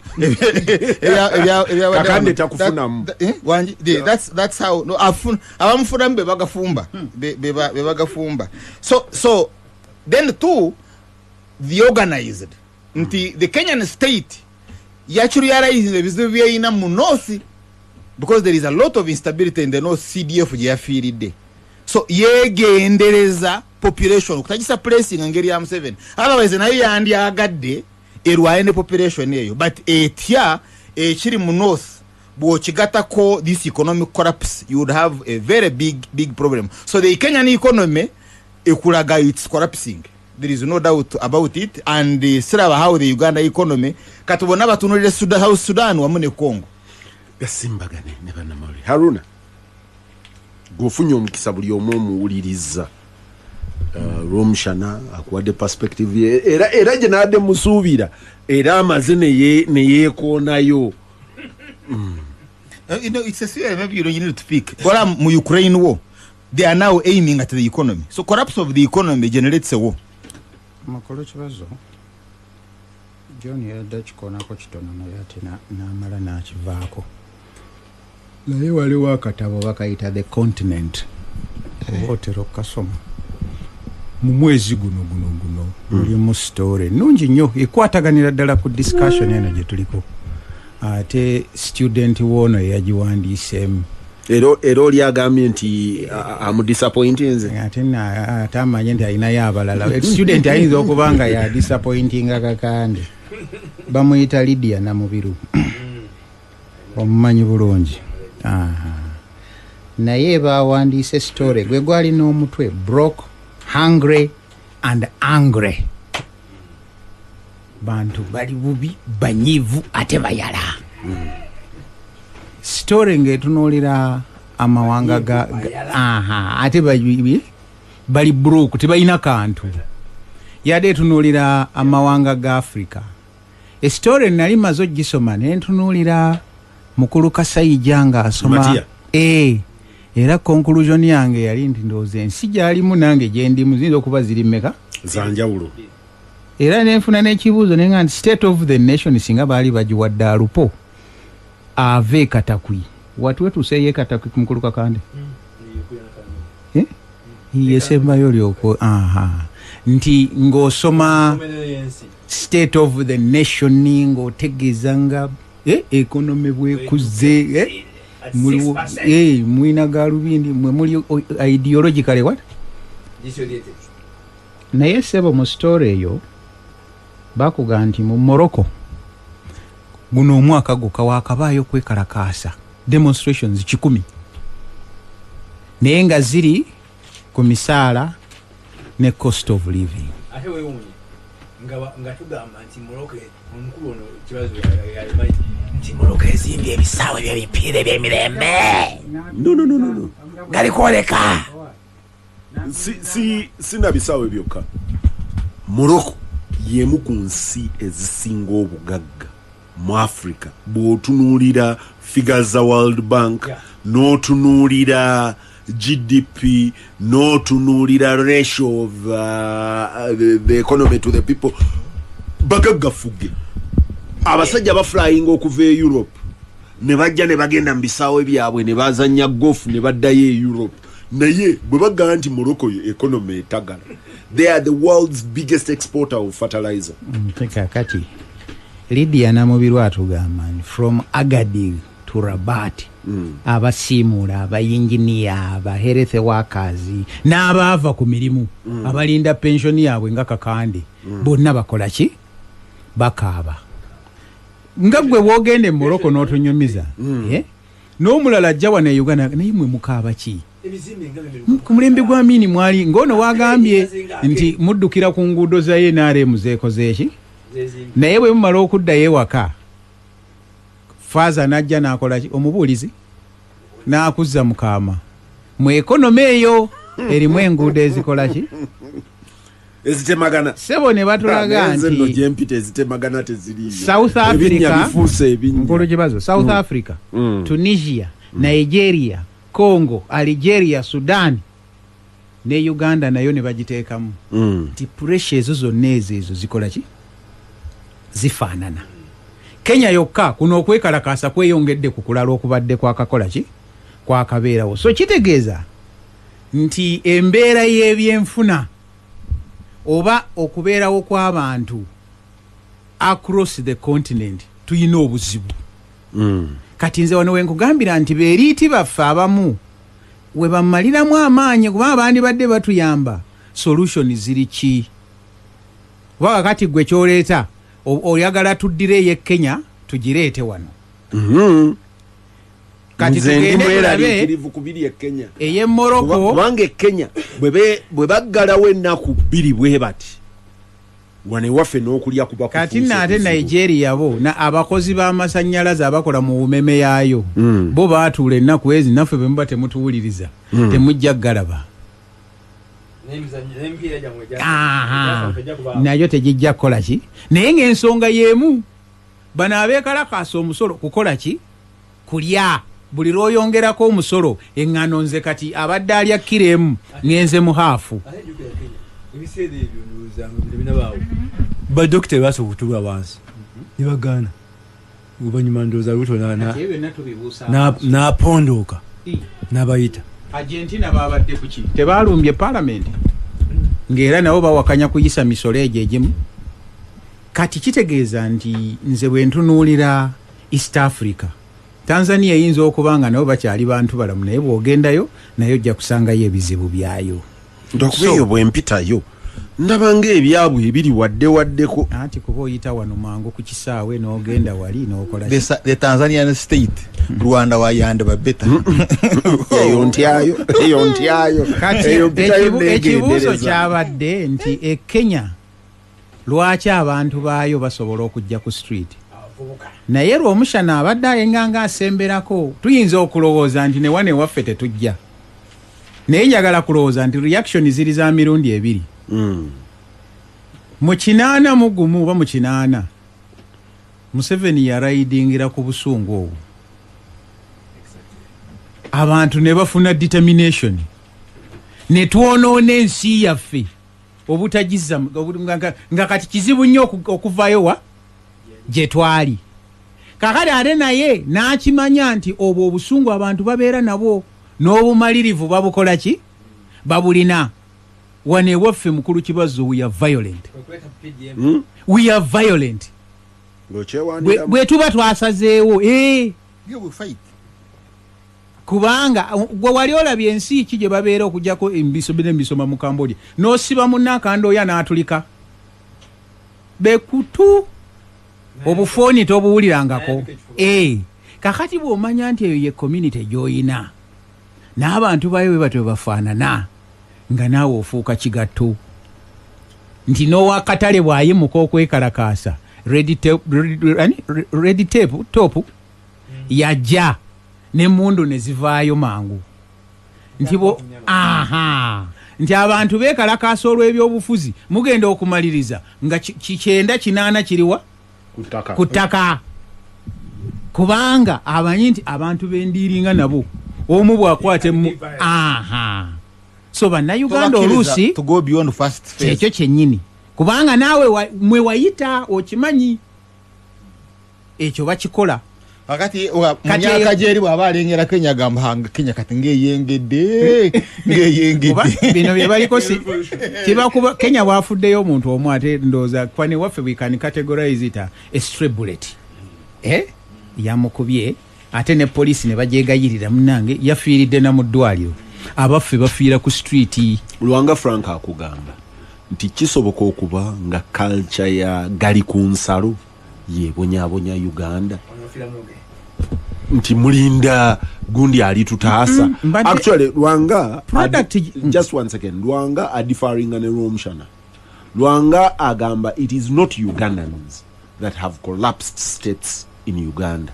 Kakande takufunamu. Wangi, that's how, no, abamufunamu be bagafumba, be bagafumba. So then two, the organized, nti the Kenyan state yakirealize ebizibu byeyina mu north, because there is a lot of instability in the north, CDF gye yafiiridde. So yegendereza population okutagisa pressing engeri ya Museveni. Otherwise nayo yandyagadde erwaye ne population eyo, but etya ekiri mu north. Bw'okigatako this economic collapse, you would have a very big, big problem. So the Kenyan economy ekulaga it's collapsing, there is no doubt about it. And siraba how the Uganda economy, kati bonna batunulire South Sudan wamu ne Congo. Gasimbagane ne bannamawulire. Haruna, gweofunye omukisa, buli omu omuwuliriza, Lwomushana akuwadde perspective ye, era gye naadde musuubira, era amaze neyeekoonayo. It's a theory, maybe you don't, you need to pick. Well, mu Ukraine war, they are now aiming at the economy. So collapse of the economy generates a war. Mukulu Kibazo, John yadde akikoonako kitono, naye ate n'amala n'akivaako. Naye waliwo akatabo bakayita The Continent, oba otera okukasoma. Mu mwezi guno guno guno mulimu story nungi nnyo ekwataganira ddala ku discussion eno gye tuliko, ate student woono eyagiwandiiseemu. Era oli agambye nti amudisappointinze. Ate ate amanye nti alinayo abalala. Student ayinza okuba nga ya disappointinga Kakande. Bamuyita Lydia Namubiru, omumanyi bulungi. Aha. Naye bawandiise story gwe gwalina omutwe "Broke, Hungry and Angry". Bantu bali bubi, banyivu ate bayala. Story ng'etunuulira amawanga ga aha, ate bali broke, tebalina kantu yadde. Etunuulira amawanga ga Africa. Esitore nali maze ogisoma nentunuulira mukulu Kasayija ng'asoma. Matia. Era conclusion yange yali nti ndowooza ensi gyalimu nange gyendimu ziyinza okuba ziri mmeka? Zanjawulo. Era nenfuna n'ekibuuzo nenga nti State of the Nation singa baali bagiwadde alupo ava ekatakwi watuwetuuseeyo ekatakwi ku mukulu Kakande. Eh? Yesembayo lyoko aha nti ng'osoma State of the Nation ng'otegeeza nga economy bwekuze, muliwo mulina galubindi mwe muli ideologically what. Naye sebo, mu story eyo bakuga nti mu Morocco guno omwaka gwokka wakabaayo kwekalakaasa demonstrations 100, naye nga ziri ku misaala ne cost of living. Ate wewunye nga tugamba nti Morocco, omukulu ono kibazo yalimanyi nti Morocco ezimbye ebisaawe byemipiira ebyemirembe. No, no, no, no, no. Galikwoleka. Si sina bisaawe byokka. Morocco yemu ku nsi ezisinga obugagga mu Africa bw'otunuulira figures za World Bank, n'otunuulira GDP, n'otunuulira ratio of the economy to the people. Bagagga fugge. Abasajja baflyinga okuva e Europe ne bajja ne bagenda mu bisaawe byabwe ne bazanya golf ne baddayo e Europe. Naye bwe bagamba nti Morocco economy etagala, they are the world's biggest exporter of fertilizer. Kakati Lydia Namubiru atugamba nti from Agadir to Rabat, abasiimuula, abayinginiya, aba health workers n'abaava ku mirimu, abalinda pensioni yaabwe nga Kakande, bonna bakola ki? Bakaaba. Nga gwe bwogenda e Morocco n'otunyumiza, eh? N'omulala ajja wano e Uganda, naye mwe mukaaba ki? Ebizimbe nga ku mulembe gwa Amini mwali ng'ono wagambye nti muddukira ku nguudo za NRM zeekoze eki, naye bwe mumala okuddayo ewaka, faaza n'ajja n'akola ki? Omubuulizi n'akuzza mukaama mu economy eyo erimu enguudo ezikola ki? Ezitemagana. Sebo, ne batulaga nze nno nti gyempita ezitemagana teziriiyo. South Ebinnya Africa, bifuuse ebinnya. Nkulu kibazo, South Africa, Tunisia, Nigeria, Congo, Algeria, Sudan ne Uganda nayo ne bagiteekamu nti pressure ezo zonna ezo zikola ki? Zifaanana. Kenya yokka kuno okwekalakaasa kweyongedde ku kulala okubadde kwakakola ki, kwakabeerawo. So kitegeeza nti embeera y'ebyenfuna oba okubeerawo kw'abantu across the continent tuyina obuzibu. Kati nze wano wenkugambira nti be elite baffe abamu we bamaliramu amaanyi, kubanga bandibadde batuyamba. Solution ziri ki? Kuba kakati gwe kyoleeta oyagala tuddire ey'e Kenya tugireete wano. Kati Nze ndi tugende tulabe mweraliikirivu ku biri e Kenya. Ey'e Morocco. Kubanga e Kenya bwe baggalawo ennaku 2 bwe bati, wano ewaffe n'okulya kuba Kati kufuuse nno ate kuzibu. Nigeria bo na abakozi b'amasannyalaze abakola mu bumeme yaayo, bo baatuula ennaku ezi. Naffe bwe muba temutuwuliriza, temujja ggalaba. N'emipiira gyammwe Aha. Nayo tegijja kukola ki, naye ng'ensonga y'emu, bano abeekalakaasa omusolo kukola ki? Kulya. Buli lw'oyongerako omusolo eŋŋano, nze kati abadde alya kiro emu ŋŋenze mu half. Ate jjukira Kenya ebiseera ebyo ndowooza nga tebinabaawo, badokita basooka okutuula wansi ne bagaana. Oluvannyuma ndowooza Ruto n'apondooka n'abayita. Argentina babadde kuki? Tebalumbye palamenti. Ng'era nabo bawakanya kuyisa misolo egyo egimu. Kati kitegeeza nti nze bwe ntunuulira East Africa, Tanzania eyinza okuba nga nabo bakyali bantu balamu, naye bw'ogendayo naye ojja kusangayo ebizibu byayo. Ntokuba eyo bwe mpitayo ndaba ng'ebyabwe ebiri wadde waddeko. Anti kuba oyita wano mangu ku kisaawe n'ogenda wali n'okola The Tanzanian state, Rwanda wayandiba better. Eyo ntyayo, eyo ntyayo. Kati Eyo mpitayo ekibuuzo neegendereza. kyabadde nti e Kenya lwaki abantu baayo basobola okujja ku street, naye Lwomushana abadde ayenga nga asemberako, tuyinza okulowooza nti ne wano ewaffe tetujja, naye njagala kulowooza nti reaction ziri za mirundi ebiri. Mu 81 oba mu 80, Museveni yarayidingira ku busungu obwo, abantu ne bafuna determination ne twonoona ensi yaffe obutagiza nga kati kizibu nnyo okuvaayo wa gye twali. Kakati ate naye n'akimanya nti obwo obusungu abantu babeera nabwo n'obumalirivu babukola ki, babulina. Wano ewaffe, mukulu Kibazo, we are violent, we are violent. Ng'okyewaniramu. Bwe tuba twasazeewo Yeah, we fight. Kubanga gwe wali olabye ensi ki gye babeera okugjako embisoma mu Cambodia, n'osiba munna akandooya n'atulika bekutu obufooni tobuwulirangako. Kakati bw'omanya nti eyo ye community gy'oyina n'abantu bayo bwe batyo bafaanana, nga naawe ofuuka kigatto nti n'owakatale bw'ayimuka okwekalakaasa, red tape, red tape top yajja n'emmundu ne zivaayo mangu nti bo aha nti abantu beekalakaasa olw'ebyobufuzi, mugenda okumaliriza nga 98 kiriwa ku ttaka, kubanga amanyi nti abantu bendiiringa nabo omu bw'akwata emu aha. So Bannayuganda oluusi to go beyond first phase. Kyekyo kyennyini, kubanga naawe mwe wayita okimanyi ekyo bakikola. Kakati Kati munyaka eyo gyeri bw'aba alengera Kenya agamba, "Hanga, Kenya kati ng'eyengedde, ng'eyengedde." Kuba bino bye baliko si kibakuba Kenya bwafuddeyo omuntu omu, ate ndowooza kwani waffe we can categorize it a stray bullet, yamukubye ate ne poliisi ne bagyegayirira, munange yafiiridde na mu ddwaliro, abaffe bafiira ku street. Lwanga Frank akugamba nti kisoboka okuba nga culture ya gali ku nsalo yebonyabonya Uganda, nti mulinda gundi alitutaasa. Actually Lwanga Product just one second. Lwanga adiferinga ne Lwomushana. Lwanga agamba it is not Ugandans that have collapsed states in Uganda,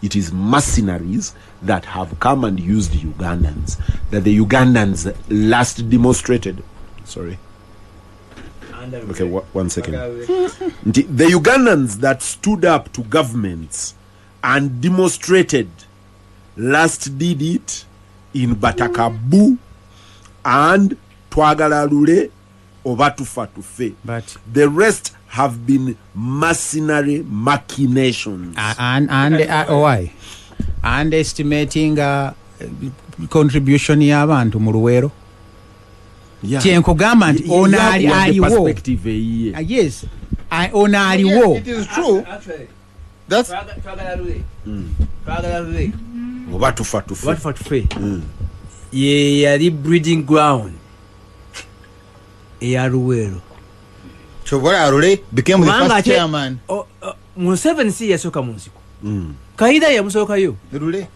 it is mercenaries that have come and used Ugandans, that the Ugandans last demonstrated, sorry, okay, one second, nti the Ugandans that stood up to governments and demonstrated last did it in Batakabu and twagala Lule oba tufa tufe. But the rest have been mercenary machinations. And why underestimating contribution y'abantu mu Luweero? Kyenkugamba nti ono ali Yakuwadde aliwo perspective eyiye. Yes, ono aliwo. It is true. That's Twagala Lule, twagala Lule oba tufa tufe. Oba tufa tufe ye yali breeding ground eya Luweero. Kyova Lule became the Kubanga first chairman. Museveni si yasooka mu nsiko, Kaida yamusookayo. Ne Lule.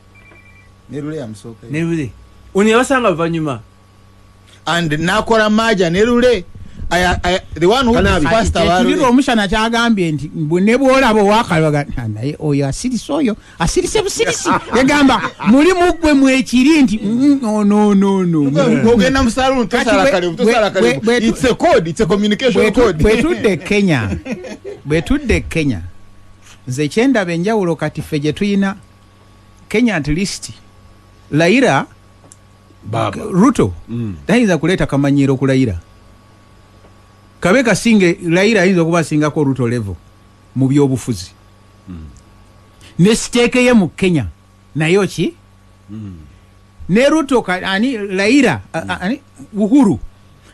Ne Lule yamusookayo. Ne Lule ono yabasanga luvannyuma. And nakola maja ne Lule. The one who Kanabi. first Kati abalule. ekiri Omushana kyagambye nti ne bwolaba owakalaga naye oyo asirise, oyo asirise busirisi, yagamba muli muggwe mwekiri nti no, no, no, no. Ogenda mu saloon Kati tosala kalevu, tosala kalevu. It's a code, it's a communication code. Bwe tudde e Kenya, bwe tudde e Kenya, nze kyendaba enjawulo kati ffe gye tuyina Kenya, at least Raila Baba. Ruto tayinza kuleeta kamanyiiro ku Raila kabe kasinge. Raila ayinza okuba asingako Ruto level mu byobufuzi ne stake ye mu Kenya, naye ki ne Ruto ani Raila ani Uhuru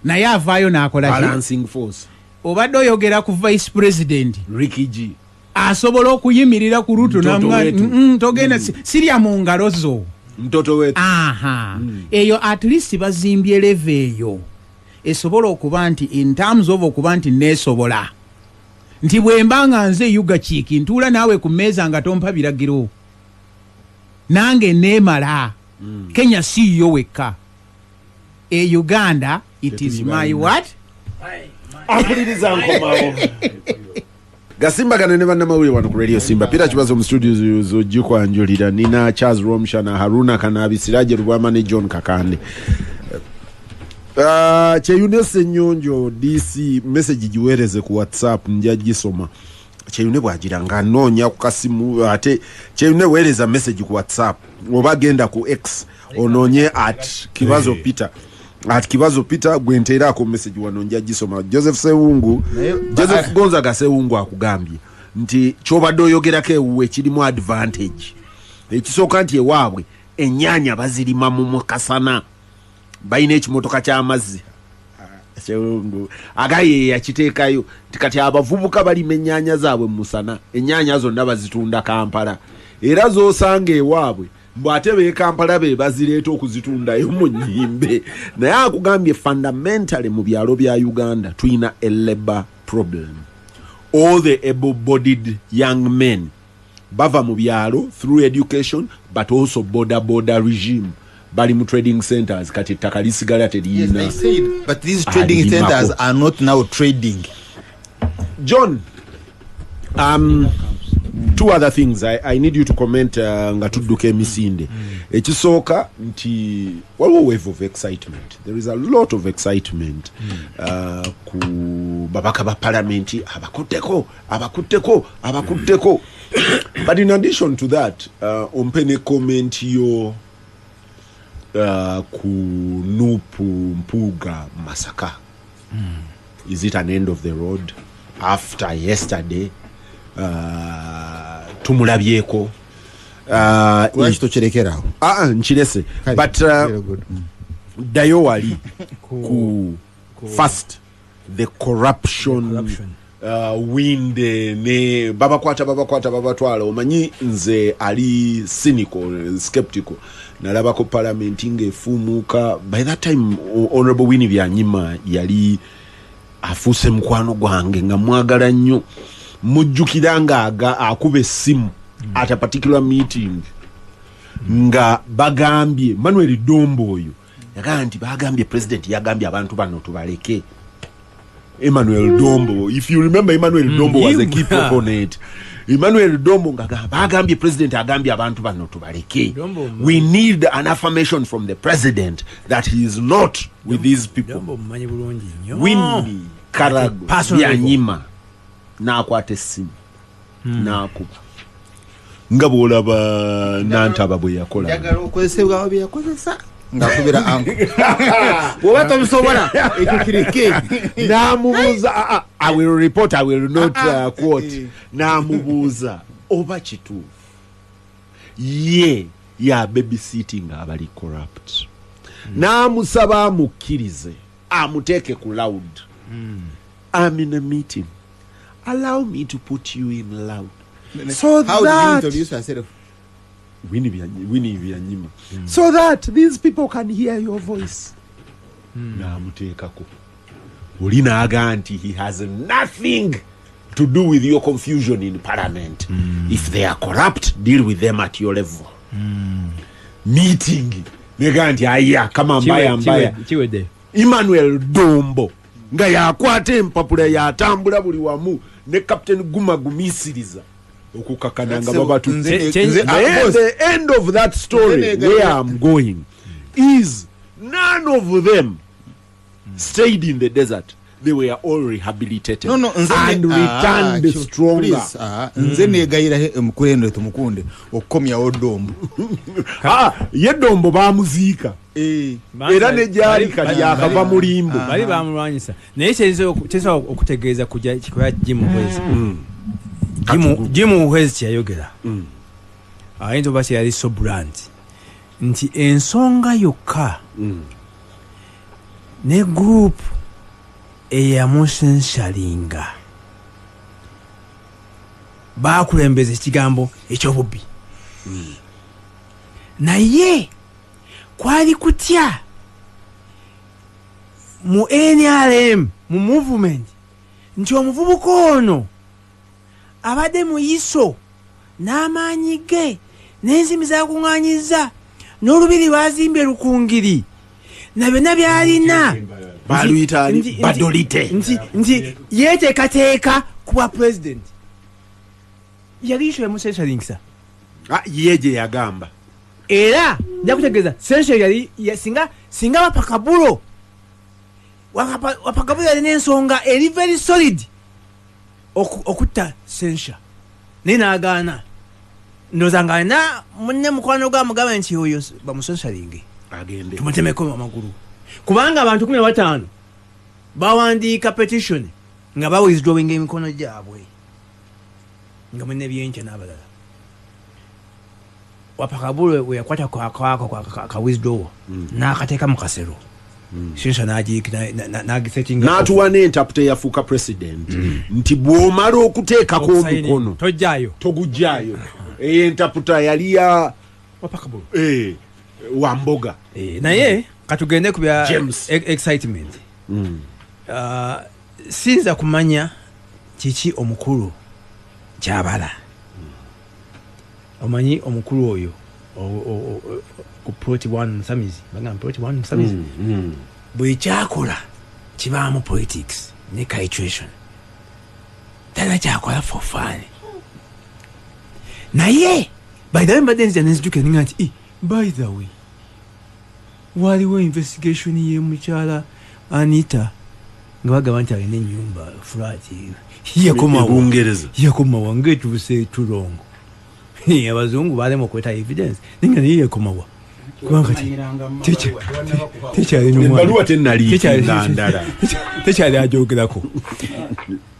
Naye avaayo n'akola ki? Balancing force. Obadde oyogera ku vice president Ricky G asobola okuyimirira ku Ruto. Mtoto Namwa- wetu. Togenda, sirya mu ngalo zo. Mtoto wetu. Aha, eyo at least bazimbye level eyo esobola okuba nti in terms of okuba nti neesobola nti bwe mba nga nze yuga kiiki ntuula naawe ku mmeeza nga tompa biragiro, nange neemala. Kenya si yo wekka, e Uganda it is Tetuli my balina. What? Ampuliriza, nkomawo gasimbagane ne bannamawulire wano ku Radio Simba. Peter Kibazo mu studio zogikwanjulira, nina Charles Romshana, Haruna Kanabi, Siraje Lubwama ne John Kakande. Kyeyune Senyonjo DC, message giweereze ku WhatsApp, nja gisoma. Kyeyune bwagira nga anoonya ku kasimu, ate Kyeyune weereza message ku WhatsApp oba genda ku X onoonye @Kibazo Peter, @KibazoPeter, gwe nteeraako message wano, nja gisoma. Joseph Sewungu, Joseph Gonzaga Sewungu akugambye nti kyobadde oyogerako ewuwe kirimu advantage. Ekisooka nti ewaabwe ennyaanya bazirima mu mukasana, balina ekimotoka ky'amazzi. Sewungu agaye yakiteekayo nti kati abavubuka balima ennyaanya zaabwe mu musana, ennyaanya zonna bazitunda Kampala, era z'osanga ewaabwe mbw ate b'e Kampala be bazireeta okuzitundayo mu nnyimbe. Naye akugambye fundamentally mu byalo bya Uganda tulina a labor problem. All the able bodied young men bava mu byalo through education but also border border regime, bali mu trading centers, kati ettaka lisigala Yes, teriyina. I said, but these trading Alimako. centers are not now trading. John, two other things I need you to comment, nga tudduka emisinde. Ekisooka nti waliwo wave of excitement, there is a lot of excitement ku babaka ba palamenti abakutteko, abakutteko, abakutteko. But in addition to that, ompe ne comment yo ku NUP Mpuuga Masaka. Is it an end of the road after yesterday? Tumulabyeko Lwaki tokirekerawo? Ah, nkirese. Kale, but very good. Ddayo wali ku first the corruption, The corruption. Wind ne babakwata, babakwata, babatwala. Omanyi nze ali cynical, skeptical. Nalabako palamenti ng'efuumuuka. By that time Honorable Winnie Byanyima yali afuuse mukwano gwange nga mwagala nnyo. Mujjukira nga akuba essimu at a particular meeting nga bagambye Manuel Dombo oyo yagamba nti bagambye president yagambye abantu bano tubaleke. Emmanuel Dombo, if you remember, Emmanuel Dombo was a key proponent. Emmanuel Dombo nga bagambye president agambye abantu bano tubaleke. Dombo We need an affirmation from the president that he is not with these people. Dombo omumanyi bulungi nnyo. Winnie Karago Personal level. Byanyima n'akwata essimu n'akuba nga bw'olaba Nantaba bwe yakola. Njagala okozesebwawo bye yakozesa ng'akubira anko. Bw'oba tobisobola, ekyo kireke. N'amubuuza, "Ah, ah, I will report, I will not quote." Eh. N'amubuuza oba kituufu ye ya babysitting abali corrupt, n'amusaba amukkirize amuteeke ku loud. "I'm in a meeting, allow me to put you in loud so How did you that introduce yourself? Winnie Byanyima, so that these people can hear your voice." N'amuteekako oli n'agaa nti he has nothing to do with your confusion in parliament. If they are corrupt, deal with them at your level. Meeting negaa nti aya kama mbaya mbaya. Kiwedde. Emmanuel Dombo nga yakwata empapula yatambula buli wamu ne Captain Guma gumisiriza okukakana nga babatu. Naye Ah, boss, the end of that story, where I'm going is none of them stayed in the desert. They were all rehabilitated No, nze and returned stronger. Please, nze negayira omukulembeze tumukunde okukomyawo Dombo. Ah, ye Dombo bamuziika era ne gyali kati yakava mu limbo. Bali bamulwanyisa, naye kyensobola okutegeeza kujja kikola Jimuhwezi, Jimuhwezi kyeyayogera ayinza oba kyeyali so blunt nti ensonga yokka Ne group eyamusenshalinga bakulembeza ekigambo ekyobubbi. Naye kwali kutya mu NRM, mu movement, nti omuvubuka ono abadde muyiso n'amaanyi ge n'ensimbi zakuŋŋaanyiza n'olubiri lwazimbye Rukungiri na byonna byalina baluyita Badolite, nti yeeteekateeka kuba president. Yali issue yamusensharingisa ye gye yagamba. Era nja kutegeeza sensure yali singa Wapakabulo Wapakabulo yalina ensonga eri very solid okutta sensure, naye n'agaana. Ndowooza nga alina munne mukwano gwe amugambe nti oyo bamusensuringe agende tumutemeko amagulu, kubanga abantu 15 bawandiika petition nga bawithdrawing emikono gyabwe nga munne byenkya n'abalala. Wapakabulo we yakwata ka withdraw n'akateeka mu kasero, sensure n'agisettinga n'atuwa n'entaputa eyafuuka president nti bw'omala okuteekako omukono tojjaayo, togujjaayo. Eyo entaputa yali ya Wapakabulo Wamboga. Naye katugende ku bya excitement. Sinza kumanya kiki omukulu kyabala. Omanyi omukulu oyo ku plot 1 Musamizi, bagamba plot 1 Musamizi, buli kyakola kibaamu politics ne calculation, talina kyakola for fun. Naye by the way mbadde nzija nenzijukira ninga nti by the way waliwo investigation y'emukyala Anita nga bagamba nti alina ennyumba flat yakomawa ng'etuuse Tulongo. Abazungu balema okweta evidence ninga naye yakomawa kubanga tekyali ajogerako.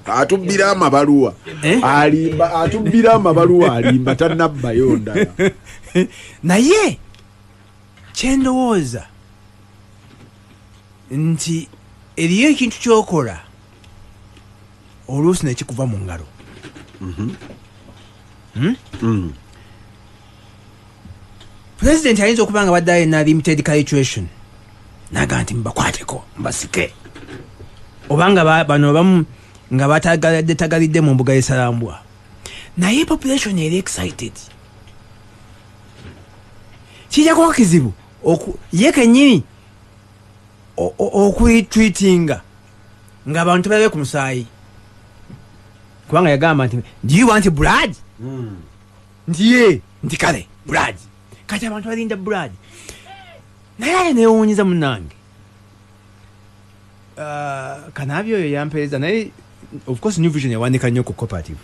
Atubbira amabaluwa alimba, atubbira amabaluwa alimba, tannabbayo ndala. Naye kyendowooza nti eriyo ekintu kyokola oluusi nekikuva mu ngalo. President ayinza okuba nga badde alina limited calculation naga nti mbakwateko mbasike, obanga bano bamu nga batagalidde tagalidde mu mbuga y'Essalambwa, naye population eri excited. Kijja kuba kizibu ye kennyini okuretweetinga ng'abantu balabe ku musaayi, kubanga yagamba nti do you want blood? Nti ye nti kale blood. Kati abantu balinda blood. Naye aye neewuunyiza munnange. Kanaabi oyo yampeereza, naye of course New Vision yawanika nnyo ku cooperative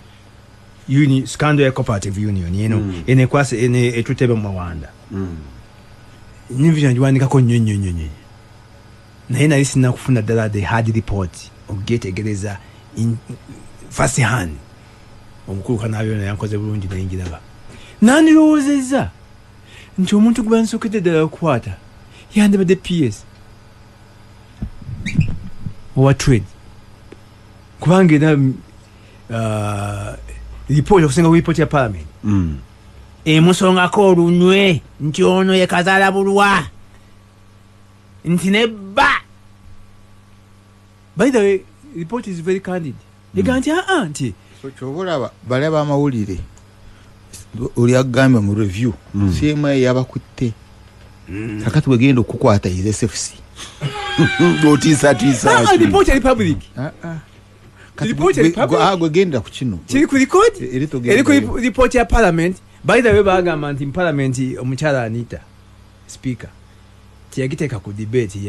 union, scandal ya cooperative union eno eno ekwase eno etutebe mu Mawanda. New Vision yagiwandikako nnyo nnyo nnyo nnyo, naye nali sinnakufuna ddala the hard report okugyetegereza first hand. Omukulu Kanaabi ono yankoze bulungi naye ngiraba. Nandirowoozezza nti omuntu gwe bansookedde ddala okukwata yandibadde PS owa trade, kubanga era report okusinga ku report ya parliament emusongako olunywe nti ono ye Kazaalabulwa, nti nebba. By the way, report is very candid. Ega nti nti kyoba olaba bali abamawulire oli agambye mu review CMA yabakutte, kakati wegenda okukwata is SFC. Otiisatiisa report eri public. Gwegenda ku kino kiri ku record, eri ku report ya parliament. By the way bagamba nti parliament omukyala Anita speaker tiyagiteeka ku debate,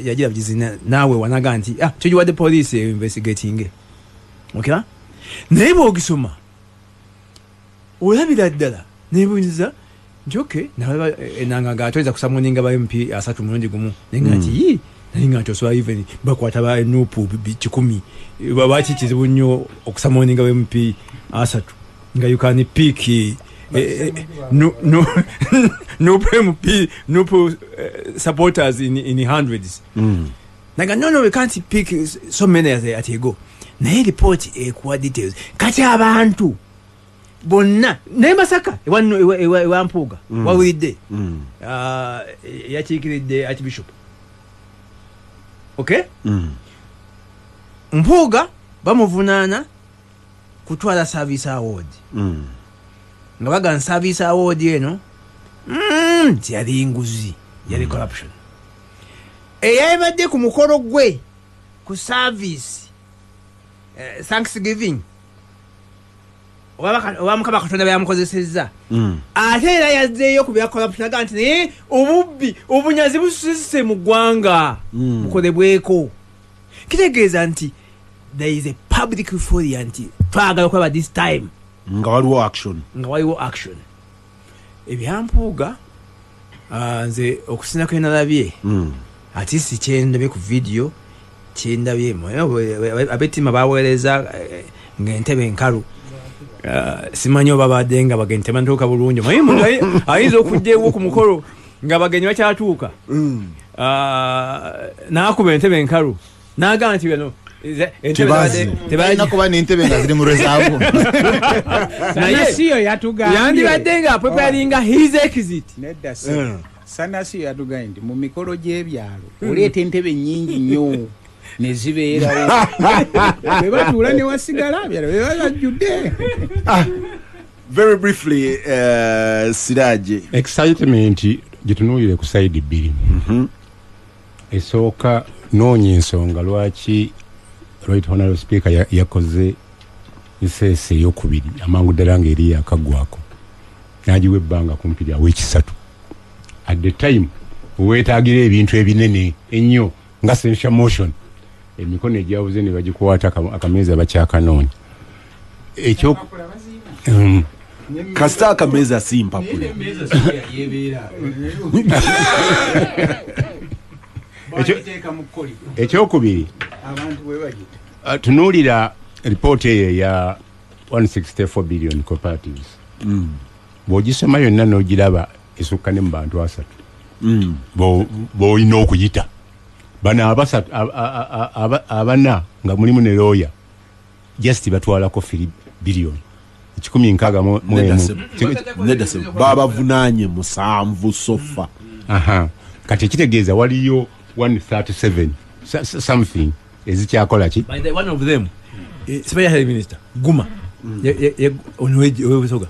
yagira bugizi naawe wanaga nti kyogiwadde police investigating. Okay? Naye bw'ogisoma olabira ddala nebuuliza nti okay, enanga ng'atoyinza kusamoninga ba MP 3 mulundi gumu, naye nga nti yii, naye nga nti osobola even bakwata ba NUP 100, lwaki kizibu nnyo okusamoninga ba MP 3 nga you can pick NUP MP, NUP supporters in hundreds. Naga no, we can't pick so many at a go. Naye report ekuwa details. Kati abantu bonna naye Masaka ewa Mpuuga wawulidde yakiikiridde Archbishop. Okay? Mpuuga bamuvunaana kutwala service award. Nga bagamba service award eno nti yali nguzi, yali corruption. Eyabadde ku mukolo gwe ku service Thanksgiving oba Mukama Katonda byamukozesezza, ate era yazzeeyo ku bya corruption agamba nti naye obubbi obunyazi bususise mu ggwanga bukolebweko. Kitegeeza nti there is a public euphoria nti twagala okulaba this time nga waliwo action, nga waliwo action. Ebyampuuga nze okusinza kwe nalabye, ate si kyendabye ku video, kyendabye ab'ettima baweereza ng'entebe enkalu. Simanyi oba badde nga bagenyi tebanatuuka bulungi. Omanyi omuntu ayinza okujja ewo ku mukolo nga bagenyi bakyatuuka, n'akuba entebe enkalu n'agamba nti bano Tebalina kuba n'entebe nga ziri mu reserve. Sanasiyo yatugambye yandibadde nga preparinga his exit. Nedda, Sanasiyo yatugambye nti mu mikolo gy'ebyalo oleeta entebe nnyingi nnyo ne zibeerawo, bwe batuula ne wasigala byalo bwe bajjudde. Very briefly, Siraje. Excitement gitunuulire ku side bbiri. Esooka, noonya ensonga lwaki Right Honorable Speaker yakoze recess eyokubiri amangu ddala ng'eri yakaggwako, n'agiwa ebbanga kumpi lya wiiki 3, at the time weetaagira ebintu ebinene ennyo nga censure motion, emikono egyabuze ne bagikwata, akameeza bakyakanoonya. Ekyo Kasita akameeza si mpapula. Ekyokubiri, tunuulira ripooti eyo eya 164 billion cooperatives. Bw'ogisoma yonna n'ogiraba, esukka ne mu bantu 3 b'olina okuyita. Bano abasatu, abana nga mulimu ne lawyer, just batwalako 3 billion 161. Nedda, babavunaanye 7 so far. Aha, kati ekitegeeza waliyo 137 something ezikyakola ki. By the one of them, special health minister Guma ono webusoga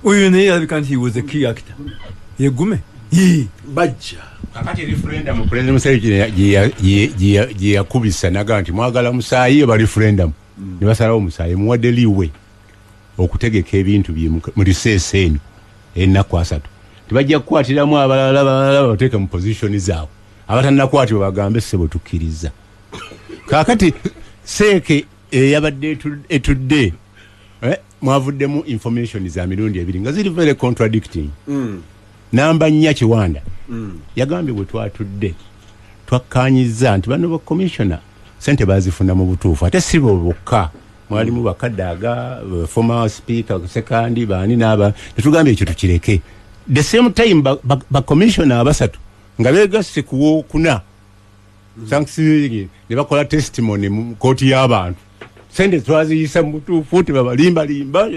oyo naye alabika nti he was a key actor. Ye Gume bajja kakati referendum, President Museveni gye yakubisa naga nti mwagala musaayi oba referendum, ne basalawo musaayi. Muwadde liwe okutegeka ebintu bye mu recess eno ennaku 3, tebajja kukwatiramu abalala balala bateeke mu position zaabwe, abatannakwatibwa bagambe ssebo tukkiriza. Kaakati seeke eyabadde etudde, mwavuddemu information za mirundi ebiri nga ziri very contradicting. Namba 4, Kiwanda yagambye bwe twatudde twakkaanyizza nti bano ba commissioner sente bazifuna mu butuufu, ate si bo bokka, mwalimu bakadaaga, former speaker Sekandi, baani n'aba, tetugambye ekyo tukireke. The same time ba commissioner abasatu nga beegasse ku wookuna Thanksgiving ne bakola testimony mu kooti y'abantu, sente twaziyisa mu butuufu, tebabalimbalimba.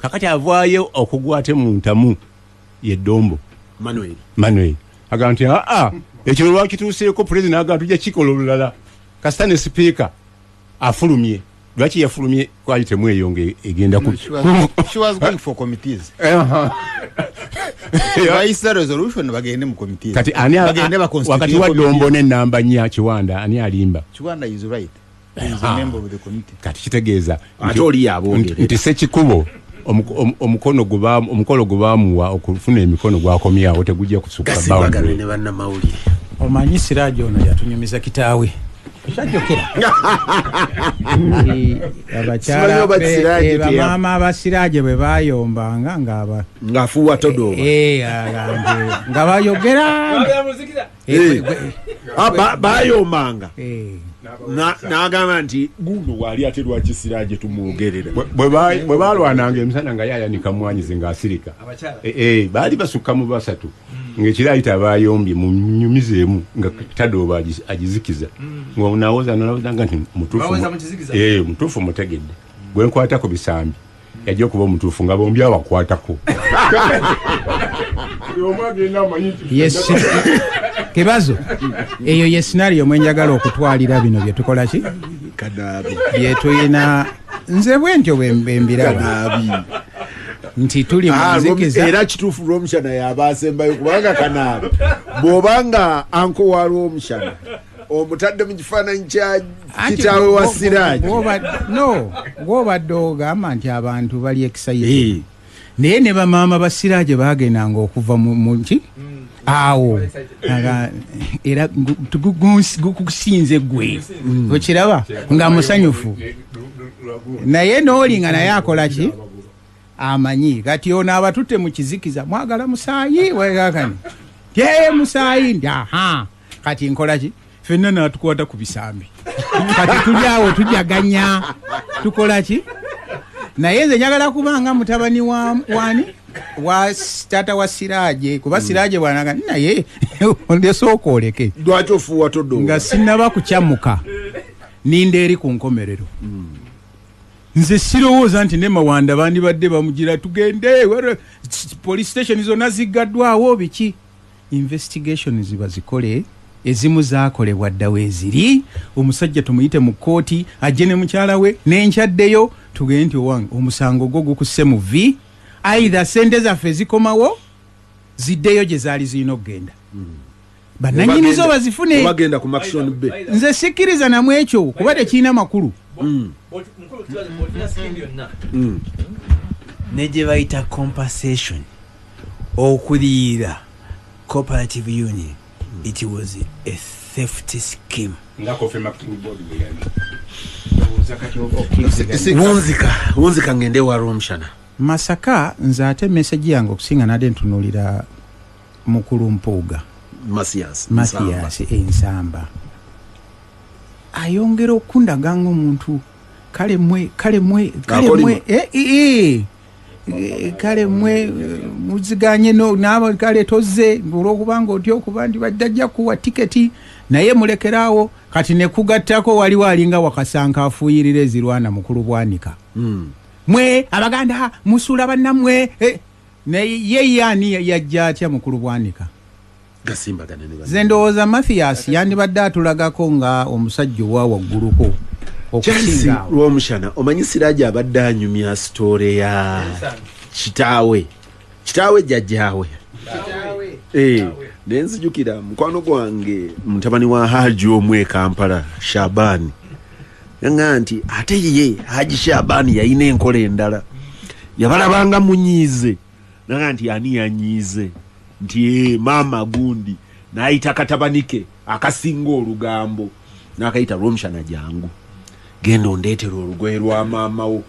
Kakati avaayo okugwa ate mu ntamu ye Dombo Manuel. Manuel agamba nti aa ekyo lwakituuseeko president agamba tujja kikola olulala kasita ne speaker afulumye. Lwaki yafulumye kwali temweyo nga egenda ku She was going for committees. Bayisa resolution bagende mu committees. Kati ani bagende ba wakati wa Dombo ne namba 4 Kiwanda, ani alimba? Kiwanda is right. He is a member of the committee. Kati kitegeeza ate oli yaboogere nti Sekikubo omukolo gubamuwa okufuna emikono gwakomyawo tegujja kusukka gasibagane ne bannamawulire. Omanyi Siraje ono yatunyumiza kitaawe okyajjukira abakyala bamaama abasiraje bwe bayombanga ng'afuuwa todooba nga bayogera bayombanga n'agamba nti guno waali ate lwaki Siraje tumwogerera. Bwe balwananga emisana nga yayanika mwanyizi ng'asirika, baali basukka mu basatu. Ng'ekirayita abayombye munyumizeemu nga tadooba agizikiza. Ng'onawoza nalowooza nga nti mutuufu Baweza mu kizikiza? Mutuufu mutegedde. Gwe nkwata ku bisambi yajja okuba omutuufu nga bombi abakwatako. Omu agenda amanyi nti Yes. Kibazo eyo ye scenario mwe njagala okutwalira bino bye tukola ki? Kanaabi. Bye tuyina nze bwe ntyo bwe mbiraba. Kanaabi. Nti tuli mu nzikiza. Era kituufu Rwomushana y'aba asembayo kubanga Kanaabi bw'obanga anko wa Rwomushana omutadde mu kifaananyi kya kitaawe wa Siraji. No, gw'obadde ogamba nti abantu bali excited. Naye ne bamaama ba Siraje baagendanga okuva mu ki? Awo. Era gukusinze ggwe. Okiraba? Nga musanyufu. Naye n'oli nga naye akola ki? Amanyi. Kati ono abatutte mu kizikiza, mwagala musaayi, wegakani. Ye musaayi ndi, aha. Kati nkola ki? Ffenna n'atukwata ku bisambi. Kati tuli awo tujaganya. Tukola ki? Naye nze njagala kubanga mutabani wa wani? Wa taata wa Siraje. Kuba Siraje bw'anaga, naye ndesooka oleke. Lwaki ofuuwa toddo? Nga sinnaba kukyamuka. Ninda eri ku nkomerero. Nze sirowooza nti ne Mawanda bandibadde bamugira tugende, police station zonna ziggaddwawo biki? Investigations bazikole, ezimu zaakolebwa dda weeziri. Omusajja tumuyite mu kkooti, ajje ne mukyala we, n'enkyaddeyo, tugende nti owange omusango gwo gukusse mu vvi, either ssente zaffe zikomawo ziddeyo gye zaali zirina okugenda. Bannannyini zo bazifune. Bagenda ku Maxon Bay. Nze sikkiriza namu ekyo kuba tekirina makulu. Ne gye bayita compensation okuliira cooperative union, it was a theft scheme. Nga Coffee Marketing Board bwe yali. Wunzika ngende wa Rwomushana. Masaka nze ate message yange okusinga nadde ntunuulira mukulu Mpuuga. Mathias. Mathias Ensamba. Ayongera okundaga ng'omuntu kale mwe, kale mwe, kale Akolima. mwe, kale mwe, muziganye no, n'abo kale tozze olw'okubanga otya okuba nti bajja kuwa tiketi naye mulekeraawo. Kati ne kugattako waliwo alinga Wakasanka afuuyirira ezirwana mukulu Bwanika. Mwe Abaganda musuula bannammwe. Ne ye yaani yajja atya mukulu Bwanika? Gasimbagane ne banne. Nze ndowooza Mathias yandibadde atulagako nga omusajja owa wagguluko Charles okusinga awo. Rwomushana, omanyi Siraje abadde anyumya sitore ya kitaawe. Kitaawe jjajjaawe. Ne nzijukira mukwano gwange mutabani wa Haji omu e Kampala, Shabani. Yangamba nti ate ye Haji Shabani yalina enkola endala. Yabalabanga munyiize. Nanga nti ani yanyiize? Nti maama gundi n'ayita katabanike akasinga olugambo. N'akayita Rwomushana jangu. Genda ondeetere olugoye lwa maama wo.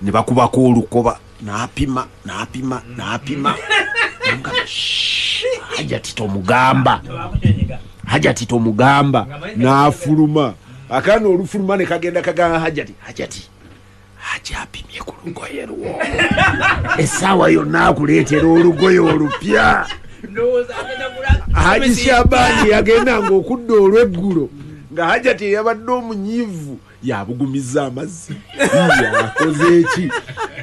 Ne bakubako olukoba, n'apima, n'apima, n'apima. N'amugamba, shh, Hajati tomugamba. Hajati tomugamba. N'afuluma. Akaana olufuluma ne kagenda kagamba Hajati, Hajati, Haji apimye ku lugoye lwo. Essaawa yonna akuleetera olugoye olupya. Haji Shabani yagendanga okudda olw'eggulo nga Hajati eyabadde omunyiivu yabugumiza amazzi. Yakoze ki?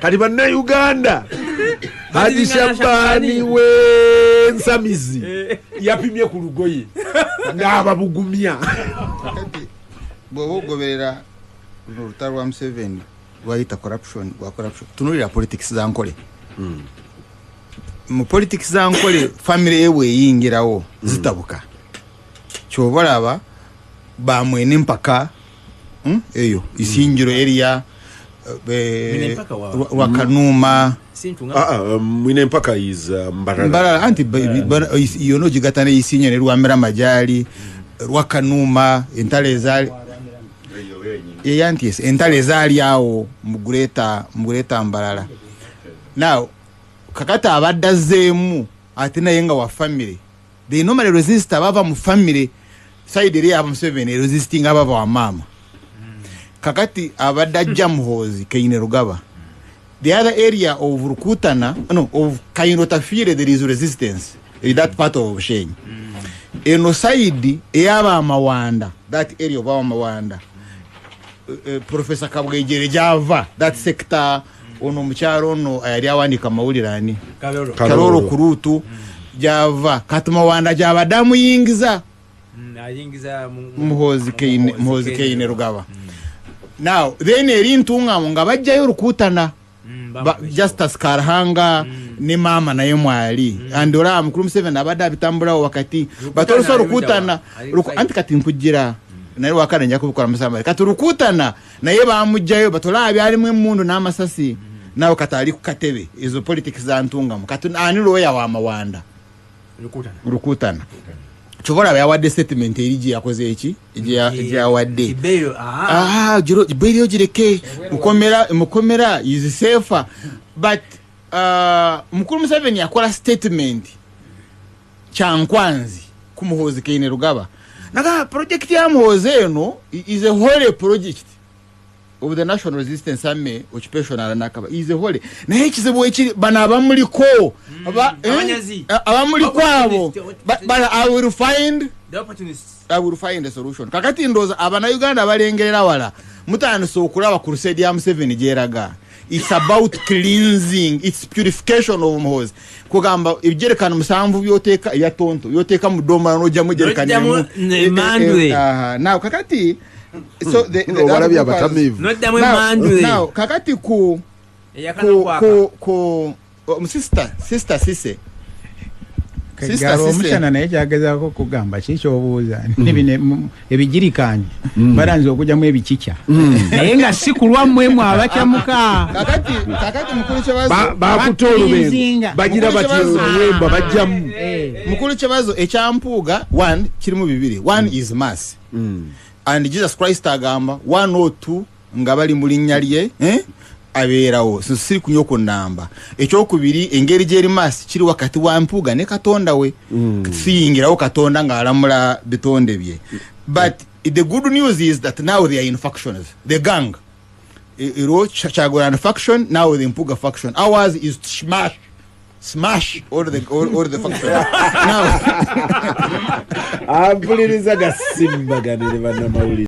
Kati bannayuganda, Haji Shabani w'ensamizi yapimye ku lugoye n'ababugumya. Kati bw'oba ogoberera luno olutalo lwa Museveni lwayita corruption, lwa corruption, tunuulira politics za Nkole. Mu politics za Nkole family ye bw'eyingirawo zitabuka. Ky'oba olaba bamwene mpaka, eyo Isingiro area, Mwine mpaka wa- lwa Kanuma. Sintu nga- Mwine mpaka is Mbarara. Mbarara, anti yono gigata ne Isinyo ne Rwamira Majali, lwa Kanuma, entale ezaali anti yes, entale ezaali awo mu Greater Mbarara. Now, kakati abadde azzeemu ate naye nga wa family. They normally resist abava mu family side eri aba Museveni resisting abava wa maama. Kakati abadde ajja Muhoozi Kaine Rugaba. The other area of Rukutana, no, of Kaino Tafire, there is resistance. That part of Bushenyi. Eno side ey'abamawanda, that area of abamawanda, Professor Kabwegyere gyava, that sector, ono omukyalo ono yali awandiika amawulire ani? Kalolo. Kalolo Kurutu gyava. Kati Mawanda gyabadde amuyingiza. Ayingiza Muhoozi Kaine, Muhoozi Kaine Rugaba. Now then eri Ntungamo nga bajjayo Rukutana, Justus Karhanga ne maama naye mwali, and olaba mukulu Museveni abadde abitambulawo wakati, but also ali Rukutana ludda wa? Ali anti kati nkujira naye wakana nja kubikola musambali. Kati Rukutana naye bamugjayo, but olaba byalimu emmundu n'amasasi, nawe kati ali ku katebe. Ezo politics za Ntungamo. Kati ani looya wa Mawanda? Rukutana. Rukutana. Kyova olaba yawadde statement eri gye yakoze eki gye yawadde. Kibeyo, aha. Ah, bail ogireke, mukomera, mukomera is safer. But mukulu Museveni yakola statement Kyankwanzi ku Muhoozi Kaine Rugaba, naga project ya Muhoozi eno is a holy project of the National Resistance Army occupation aranakaba is a holy, naye ekizibu ekiri bano abamuliko Abanyazi. Abamuliko abo but I will find The opportunists. I will find a solution. Kakati ndowooza Abannayuganda balengerera wala, mutandise okulaba crusade ya Museveni gyeraga. It's about cleansing, it's purification of Muhoozi. Kugamba ebijerekano 7 byoteeka ebya tonto byoteeka mu ddomola n'ojjamu ejerekani N'ojjamu emu. Emandule. Aha. Now kakati so the Obalabye abatamiivu. N'oddamu Now, emandule. now kakati ku Eyakana ku kwaka. ku sister Sise. Sister Kegalo Sise. omushana naye kyagezaako kugamba ki kyobuuza nebino ebigirikani balanze okugyamu ebikica, naye nga si ku lwammwe mwe abakyamuka. Kakati mukulu Kyebazo Bakutte olubengo Bakirizinga. bagira Mukulu bati Kyebazo. oluwemba bajjamu. Mukulu Kyebazo, ekyampuuga one kirimu bibiri. One is mass, and Jesus Christ agamba one or two nga bali mu linnya lye, abeerawo. So siri kunywa ku nnamba. Ekyokubiri, engeri gyeri mass kiri wakati wa Mpuuga ne Katonda we. Siyingirawo Katonda ng'alamula bitonde bye. But the good news is that now they are in factions, the gang. Ero Kyagulanyi faction, now the Mpuuga faction. Ours is to smash all the factions now. Ampuliriza gasimbaganire bannamawulire.